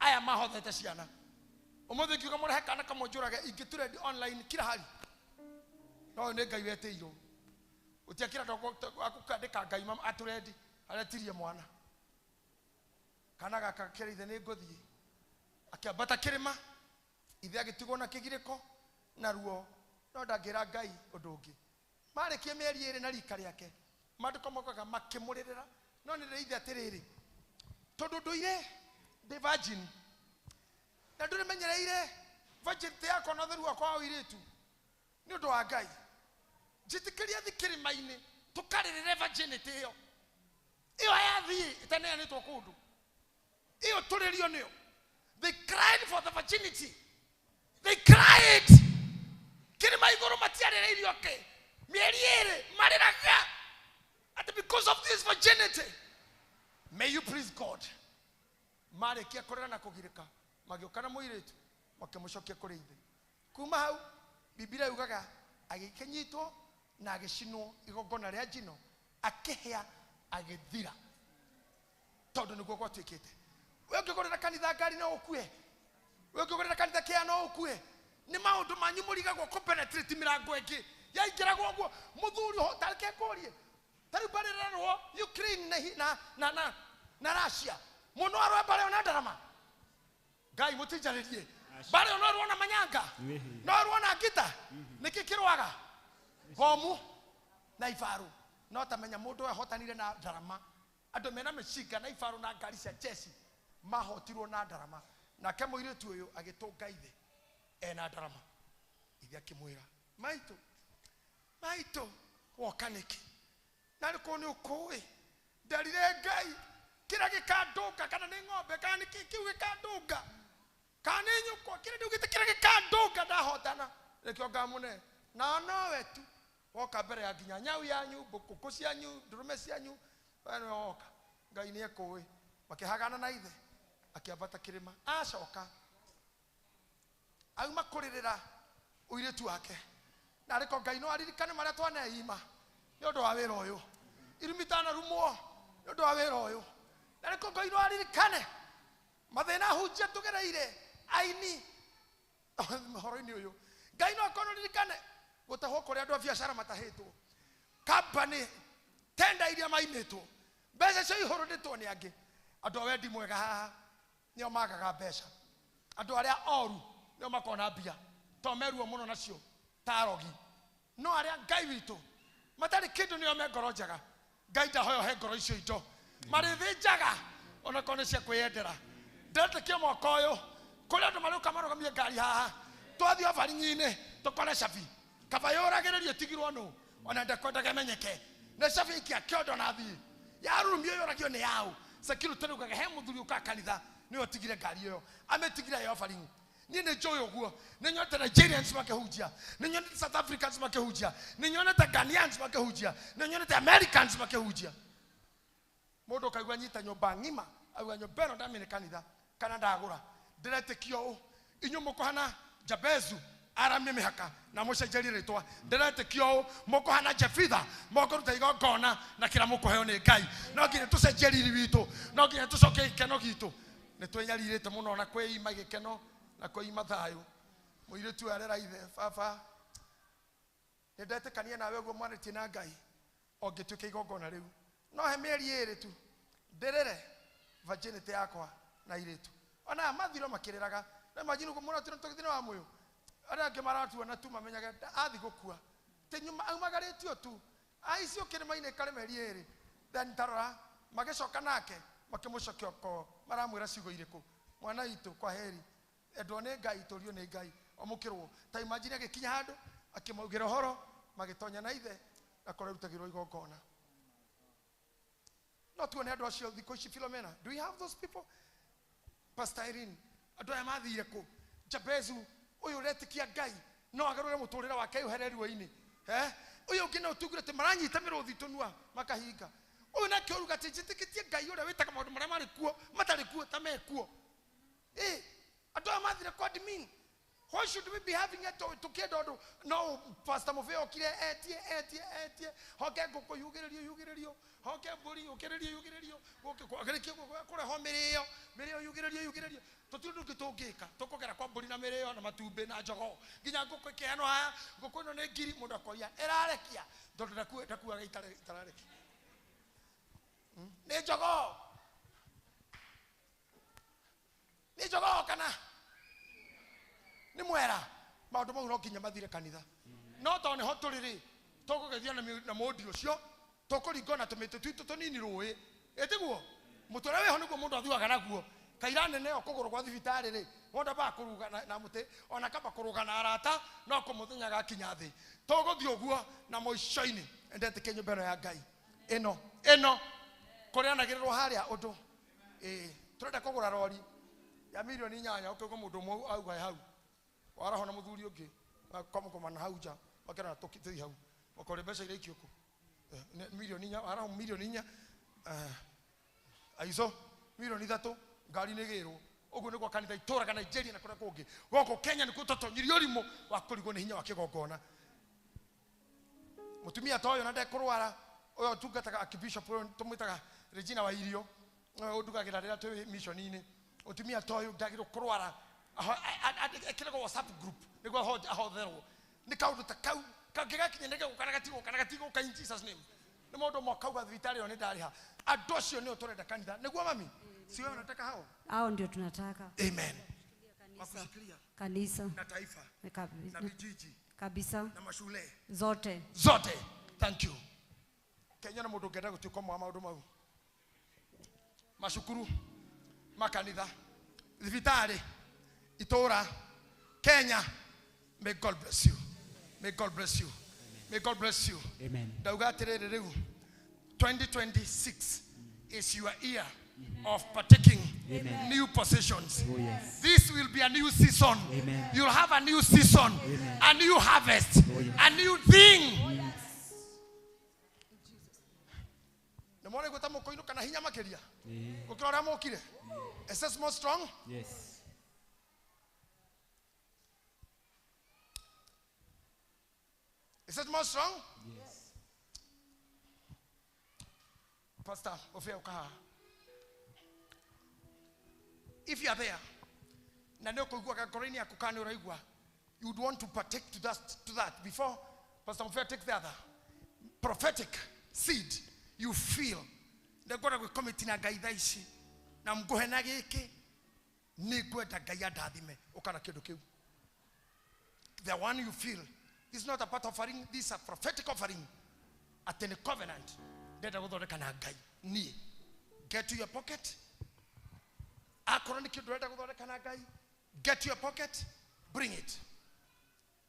aya mahothete ciana. Ũmũthĩ ngiuga mũrehe kana kamwe njũrage, ingĩtũrendi online kila hali. No ũyũ nĩ Ngai wetĩirwo. Gũtiakĩra akũkandĩka Ngai atũrendi, aretirie mwana. Kana gaka kĩra ithe nĩ ngũthiĩ. Akĩambata kĩrĩma, ithe agĩtigwo na kĩgirĩko na ruo, no ndangĩra Ngai ũndũ ũngĩ. Marĩkia mĩeri ĩrĩ na rika rĩake, maandĩko mokaga makĩmũrĩrĩra, no nĩ ithe atĩrĩrĩ, tondũ ndũire ndĩ virgin na ndũrĩ menyereire virginity yakwa na ũtheru wakwa wa ũirĩtu nĩ ũndũ wa Ngai, njĩtĩkĩria thiĩ kĩrĩma-inĩ tũkarĩrĩre virginity ĩyo. Ĩyo yathiĩ ĩtaneanĩtwo kũndũ, ĩyo tũrĩrio nĩyo. They cried for the virginity. They cried. Kĩrĩma igũrũ matiarĩrĩirio kĩ, mĩeri ĩrĩ marĩraga at because of this virginity. May you please God. Marĩkia kũrĩra na kũgirĩka, magĩũka na mũirĩtu makĩmũcokia kũrĩ ithe. Kuma hau Biblia yugaga agĩkĩnyitwo na agĩcinwo igongona rĩa njino, akĩhĩa agĩthira, tondũ nĩguo gwatuĩkĩte. We ũngĩgũrĩra kanitha ngari no ũkue, we ũngĩgũrĩra kanitha kĩa no ũkue. Nĩ maũndũ manyu mũrigagwo kũpenetrate mĩrango ĩngĩ yaingĩragwo ũguo. Mũthuri tareke ngũrie, ta rĩu mbarĩ ĩrarũo Ukraine na Russia, mũno arũa mbarĩ ĩyo na ndarama. Ngai mũtinjarĩrie, mbarĩ ĩyo no ĩrũo na manyanga, no ĩrũo na ngita. Nĩkĩ kĩrũaga? Bomu na ibaru. No tamenya mũndũ ahotanire na ndarama. Andũ mena mĩcinga na ibaru na ngari cia jeshi mahotirwo na ndarama. Nake mũirĩtu ũyũ agĩtũnga ithe ena ndarama. Ithe akĩmwĩra, maitũ, maitũ, woka nĩkĩ? Narĩ korwo nĩ ũkũĩ, nderire Ngai kĩrĩa gĩkandũnga, kana nĩ ng'ombe, kana nĩ kĩ kĩu gĩkandũnga, kana nĩ nyũkwa, kĩrĩa ndiugĩte kĩrĩa gĩkandũnga ndahotana, nĩkĩo ngamũne. Na nowe tu woka mbere ya nginya nyau yanyu, mbũkũ cianyu, ndũrũme cianyu, we nĩwe woka. Ngai nĩ ekũĩ. Makĩhagana na ithe, akĩambata kĩrĩma. Acoka auma kũrĩrĩra ũirĩtu wake. Na arĩko Ngai no aririkane marĩa twaneima nĩ ũndũ wa wĩra ũyũ, irumi itanarumwo nĩ ũndũ wa wĩra ũyũ. Na arĩko Ngai no aririkane mathĩna hunjia tũgereire aini ũhoro-inĩ ũyũ. Ngai no akorwo aririkane gũtahwo kũrĩa andũ a biacara matahĩtwo, company tenda iria mainĩtwo, mbeca cio ihũrũrĩtwo nĩ angĩ. Andũ a wendi mwega haha nĩo magaga mbeca, andũ arĩa oru nĩo makona mbia, to meruo mũno nacio ta arogi. No arĩa Ngai witũ matarĩ kĩndũ nĩo me ngoro njega. Ngai ndahoya he ngoro icio indo marĩthĩnjaga onakorwo nĩ cia kwĩyendera. Ndĩretĩkia mwaka ũyũ kũrĩ andũ marĩũka marũgamie ngari haha, twathiĩ obaringi-inĩ tũkore cabi, kaba yũragĩrĩrio ĩtigirwo nũ, ona ndekwendaga ĩmenyeke. Nĩ cabi ikia kĩondo na thiĩ yarurumio yũragio nĩ yaũ. Security rĩugaga he mũthuri ũkaga kanitha nĩwe ũtigire ngari ĩyo, amĩtigire ya offering. Niĩ nĩ njũĩ ũguo, nĩ nyonete Nigerians makĩhunjia, nĩ nyonete South Africans makĩhunjia, nĩ nyonete Ghanaians makĩhunjia, nĩ nyonete Americans makĩhunjia. Mũndũ ũkaigua nyita nyũmba ng'ima, auga nyũmba ĩno ndamĩne kanitha kana ndagũra. Ndĩretĩkio ũũ, inyuĩ mũkũhana Jabezu aramie mĩhaka na mũcenjerie rĩtwa. Ndĩretĩkio ũũ, mũkũhana Jefitha mũkũruta igongona na kĩrĩa mũkũheo nĩ Ngai. No nginya tũcenjie riri witũ, no nginya tũcokie gĩkeno gitũ. Nĩ twĩnyarirĩte mũno na kwĩima gĩkeno na kwĩima thayũ. Mũirĩtu ũyũ arera ithe, baba, nĩ ndetĩkania nawe ũguo mwarĩtie na Ngai, ũngĩtuĩka igongona rĩu. No he mĩeri ĩrĩ tu ndĩrĩre virginity yakwa na airĩtu. Ona mathiro makĩrĩraga. No imagine ũguo mũno tũgĩthiĩ wa mũyũ. Arĩa angĩ maratuona tu mamenyaga athi gũkua. Ti nyuma aumagarĩtio tu. Aicio kĩrĩma-inĩ karĩ mĩeri ĩrĩ. Then tarora magĩcoka nake makĩmũcokia ko maramwĩra ciugo irĩkũ. Mwana witũ kwa heri. Endwo nĩ Ngai, tũrio nĩ Ngai. Amũkĩrwo. Ta imagine agĩkinya handũ akĩmaugĩra ũhoro, magĩtonya na ithe na kũrĩa rutagĩrwo igongona. No tuone andũ acio thikũ ici Philomena. Do we have those people? Pastor Irene, andũ aya mathire kũ? Jabezu ũyũ ũretĩkia Ngai no agarũre mũtũrĩre wake ũhere ruo-inĩ. Ũyũ ũngĩ no tugire atĩ maranyita mĩrũthi tũnua makahinga. Ũyũ nake ũruga atĩ njĩtĩkĩtie Ngai ũrĩa wĩtaga maũndũ marĩa marĩ kuo matarĩ kuo ta mekuo. Andũ aya mathire kwa admin. Why should we be having it tukienda ũndũ no Pastor Mũbĩa okire etie etie etie hoke ngũkũ yugĩrĩrio yugĩrĩrio hoke mbũri yũkĩrĩrio yugĩrĩrio gũkĩ kwagĩrĩkio kũrehwo mĩrĩo mĩrĩo yugĩrĩrio yugĩrĩrio tũtirĩ ũndũ ũngĩ tũngĩka tũkũgera kwa mbũri na mĩrĩo na matumbĩ na jogoo nginya ngũkũ ĩkĩheanwo haya ngũkũ ĩno nĩ ngiri mũndũ akoria ĩrarekia tondũ ndakuaga itararekia nĩ jogoo nĩ jogoo kana nĩ mwera maũndũ mau no nginya mathire kanitha no tondũ nĩho tũrĩ rĩ tũkũgethio na mũndi ũcio tũkũringwo na tũmĩtĩ twitũ tũnini rũĩ ĩtiguo mũtĩ ũrĩa wĩho nĩguo mũndũ athiaga naguo kaira nene ĩyo kũgũrũ gwa thibitarĩ rĩ mũndũ ambaga kũruga na mũtĩ ona kamba kũrũga na arata no kũmũthenya gakinya thĩ tũgũthiĩ ũguo na mũico-inĩ ndetĩkie nyũmba ĩno ya Ngai ĩno ĩno kũrĩanagĩrĩrwo harĩa ũndũ tũrenda kũgũra rori ya milioni 8 ũkĩgwo mũndũ ũmwe auga hau waraho na mũthuri ũngĩ makomana hau nja makerana tũthiĩ hau makore mbeca iria ikio kũ milioni 4 waraho milioni 4 aico milioni 3 ngari nĩ gĩrwo ũguo nĩguo kanitha itũraga Nigeria na kũrĩa kũngĩ gũkũ Kenya nĩkuo tũtonyirie ũrimũ wa kũrigwo nĩ hinya wa kĩgongona mũtumia ta ũyũ na ndekũrwara ũyũ ũtungataga archbishop ũyũ tũmwĩtaga Regina wa irio ũyũ ũndugagĩra rĩrĩa twĩ mission-inĩ mũtumia ta ũyũ ndagĩrĩirwo kũrwara ekĩragwo WhatsApp group nĩguo ahotherwo nĩ kaũndũ ta kau kangĩgakinya nĩgegũka na gatigũka na gatigũka in Jesus name nĩ mũndũ ũmwe akauga thibitarĩ ĩyo nĩ ndarĩha andũ acio nĩo tũrenda kanitha nĩguo mami si wewe unataka hao hao ndio tunataka. Amen. Wakushikilia kanisa na taifa na vijiji kabisa na mashule zote zote. Thank you. Kenya na mũndũ ũngĩenda gũtuĩka ũmwe wa maũndũ mau macukuru makanitha thibitarĩ itũra Kenya. May God bless you. May God bless you. May God bless you. Amen. Ndauga atĩrĩrĩ rĩu 2026 is your year of partaking Amen. new positions. Oh, yes. This will be a new season. Amen. You'll have a new season. Amen. A new harvest. Oh, yes. A new thing. Oh, yes. Is this more strong? Yes. Is it more strong? Yes. Pastor, if you are there, you would want to partake to that before Pastor Mfea takes the other prophetic seed you feel. Ndegora gwikomiti na Ngai thaa ici na nguhe na giki ni ngwenda Ngai andathime ukana kindu kiu. The one you feel. This is not a part offering, this is a prophetic offering. At any covenant. Ndenda guthondeka na Ngai nie. Get to your pocket. Akorwo nĩ kĩndũ ũrenda gũthondeka na Ngai, get to your pocket, bring it.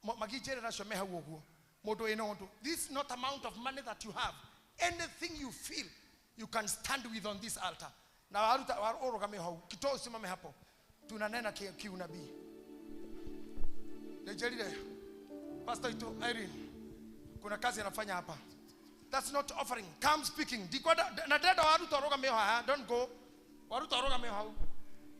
Magĩnjĩrĩra acio me hau ũguo mũndũ wĩna ũndũ. This is not amount of money that you have. Anything you feel you can stand with on this altar. Na waruta ũrũgame hau, kitoa usimame hapo. Tunanena kiunabii. Nĩnjĩrire Pastor itu Irene, kuna kazi anafanya hapa. That's not offering. Come speaking. Ndikwenda na ndĩrenda waruta ũrũgame haha, don't go. Waruta ũrũgame hau.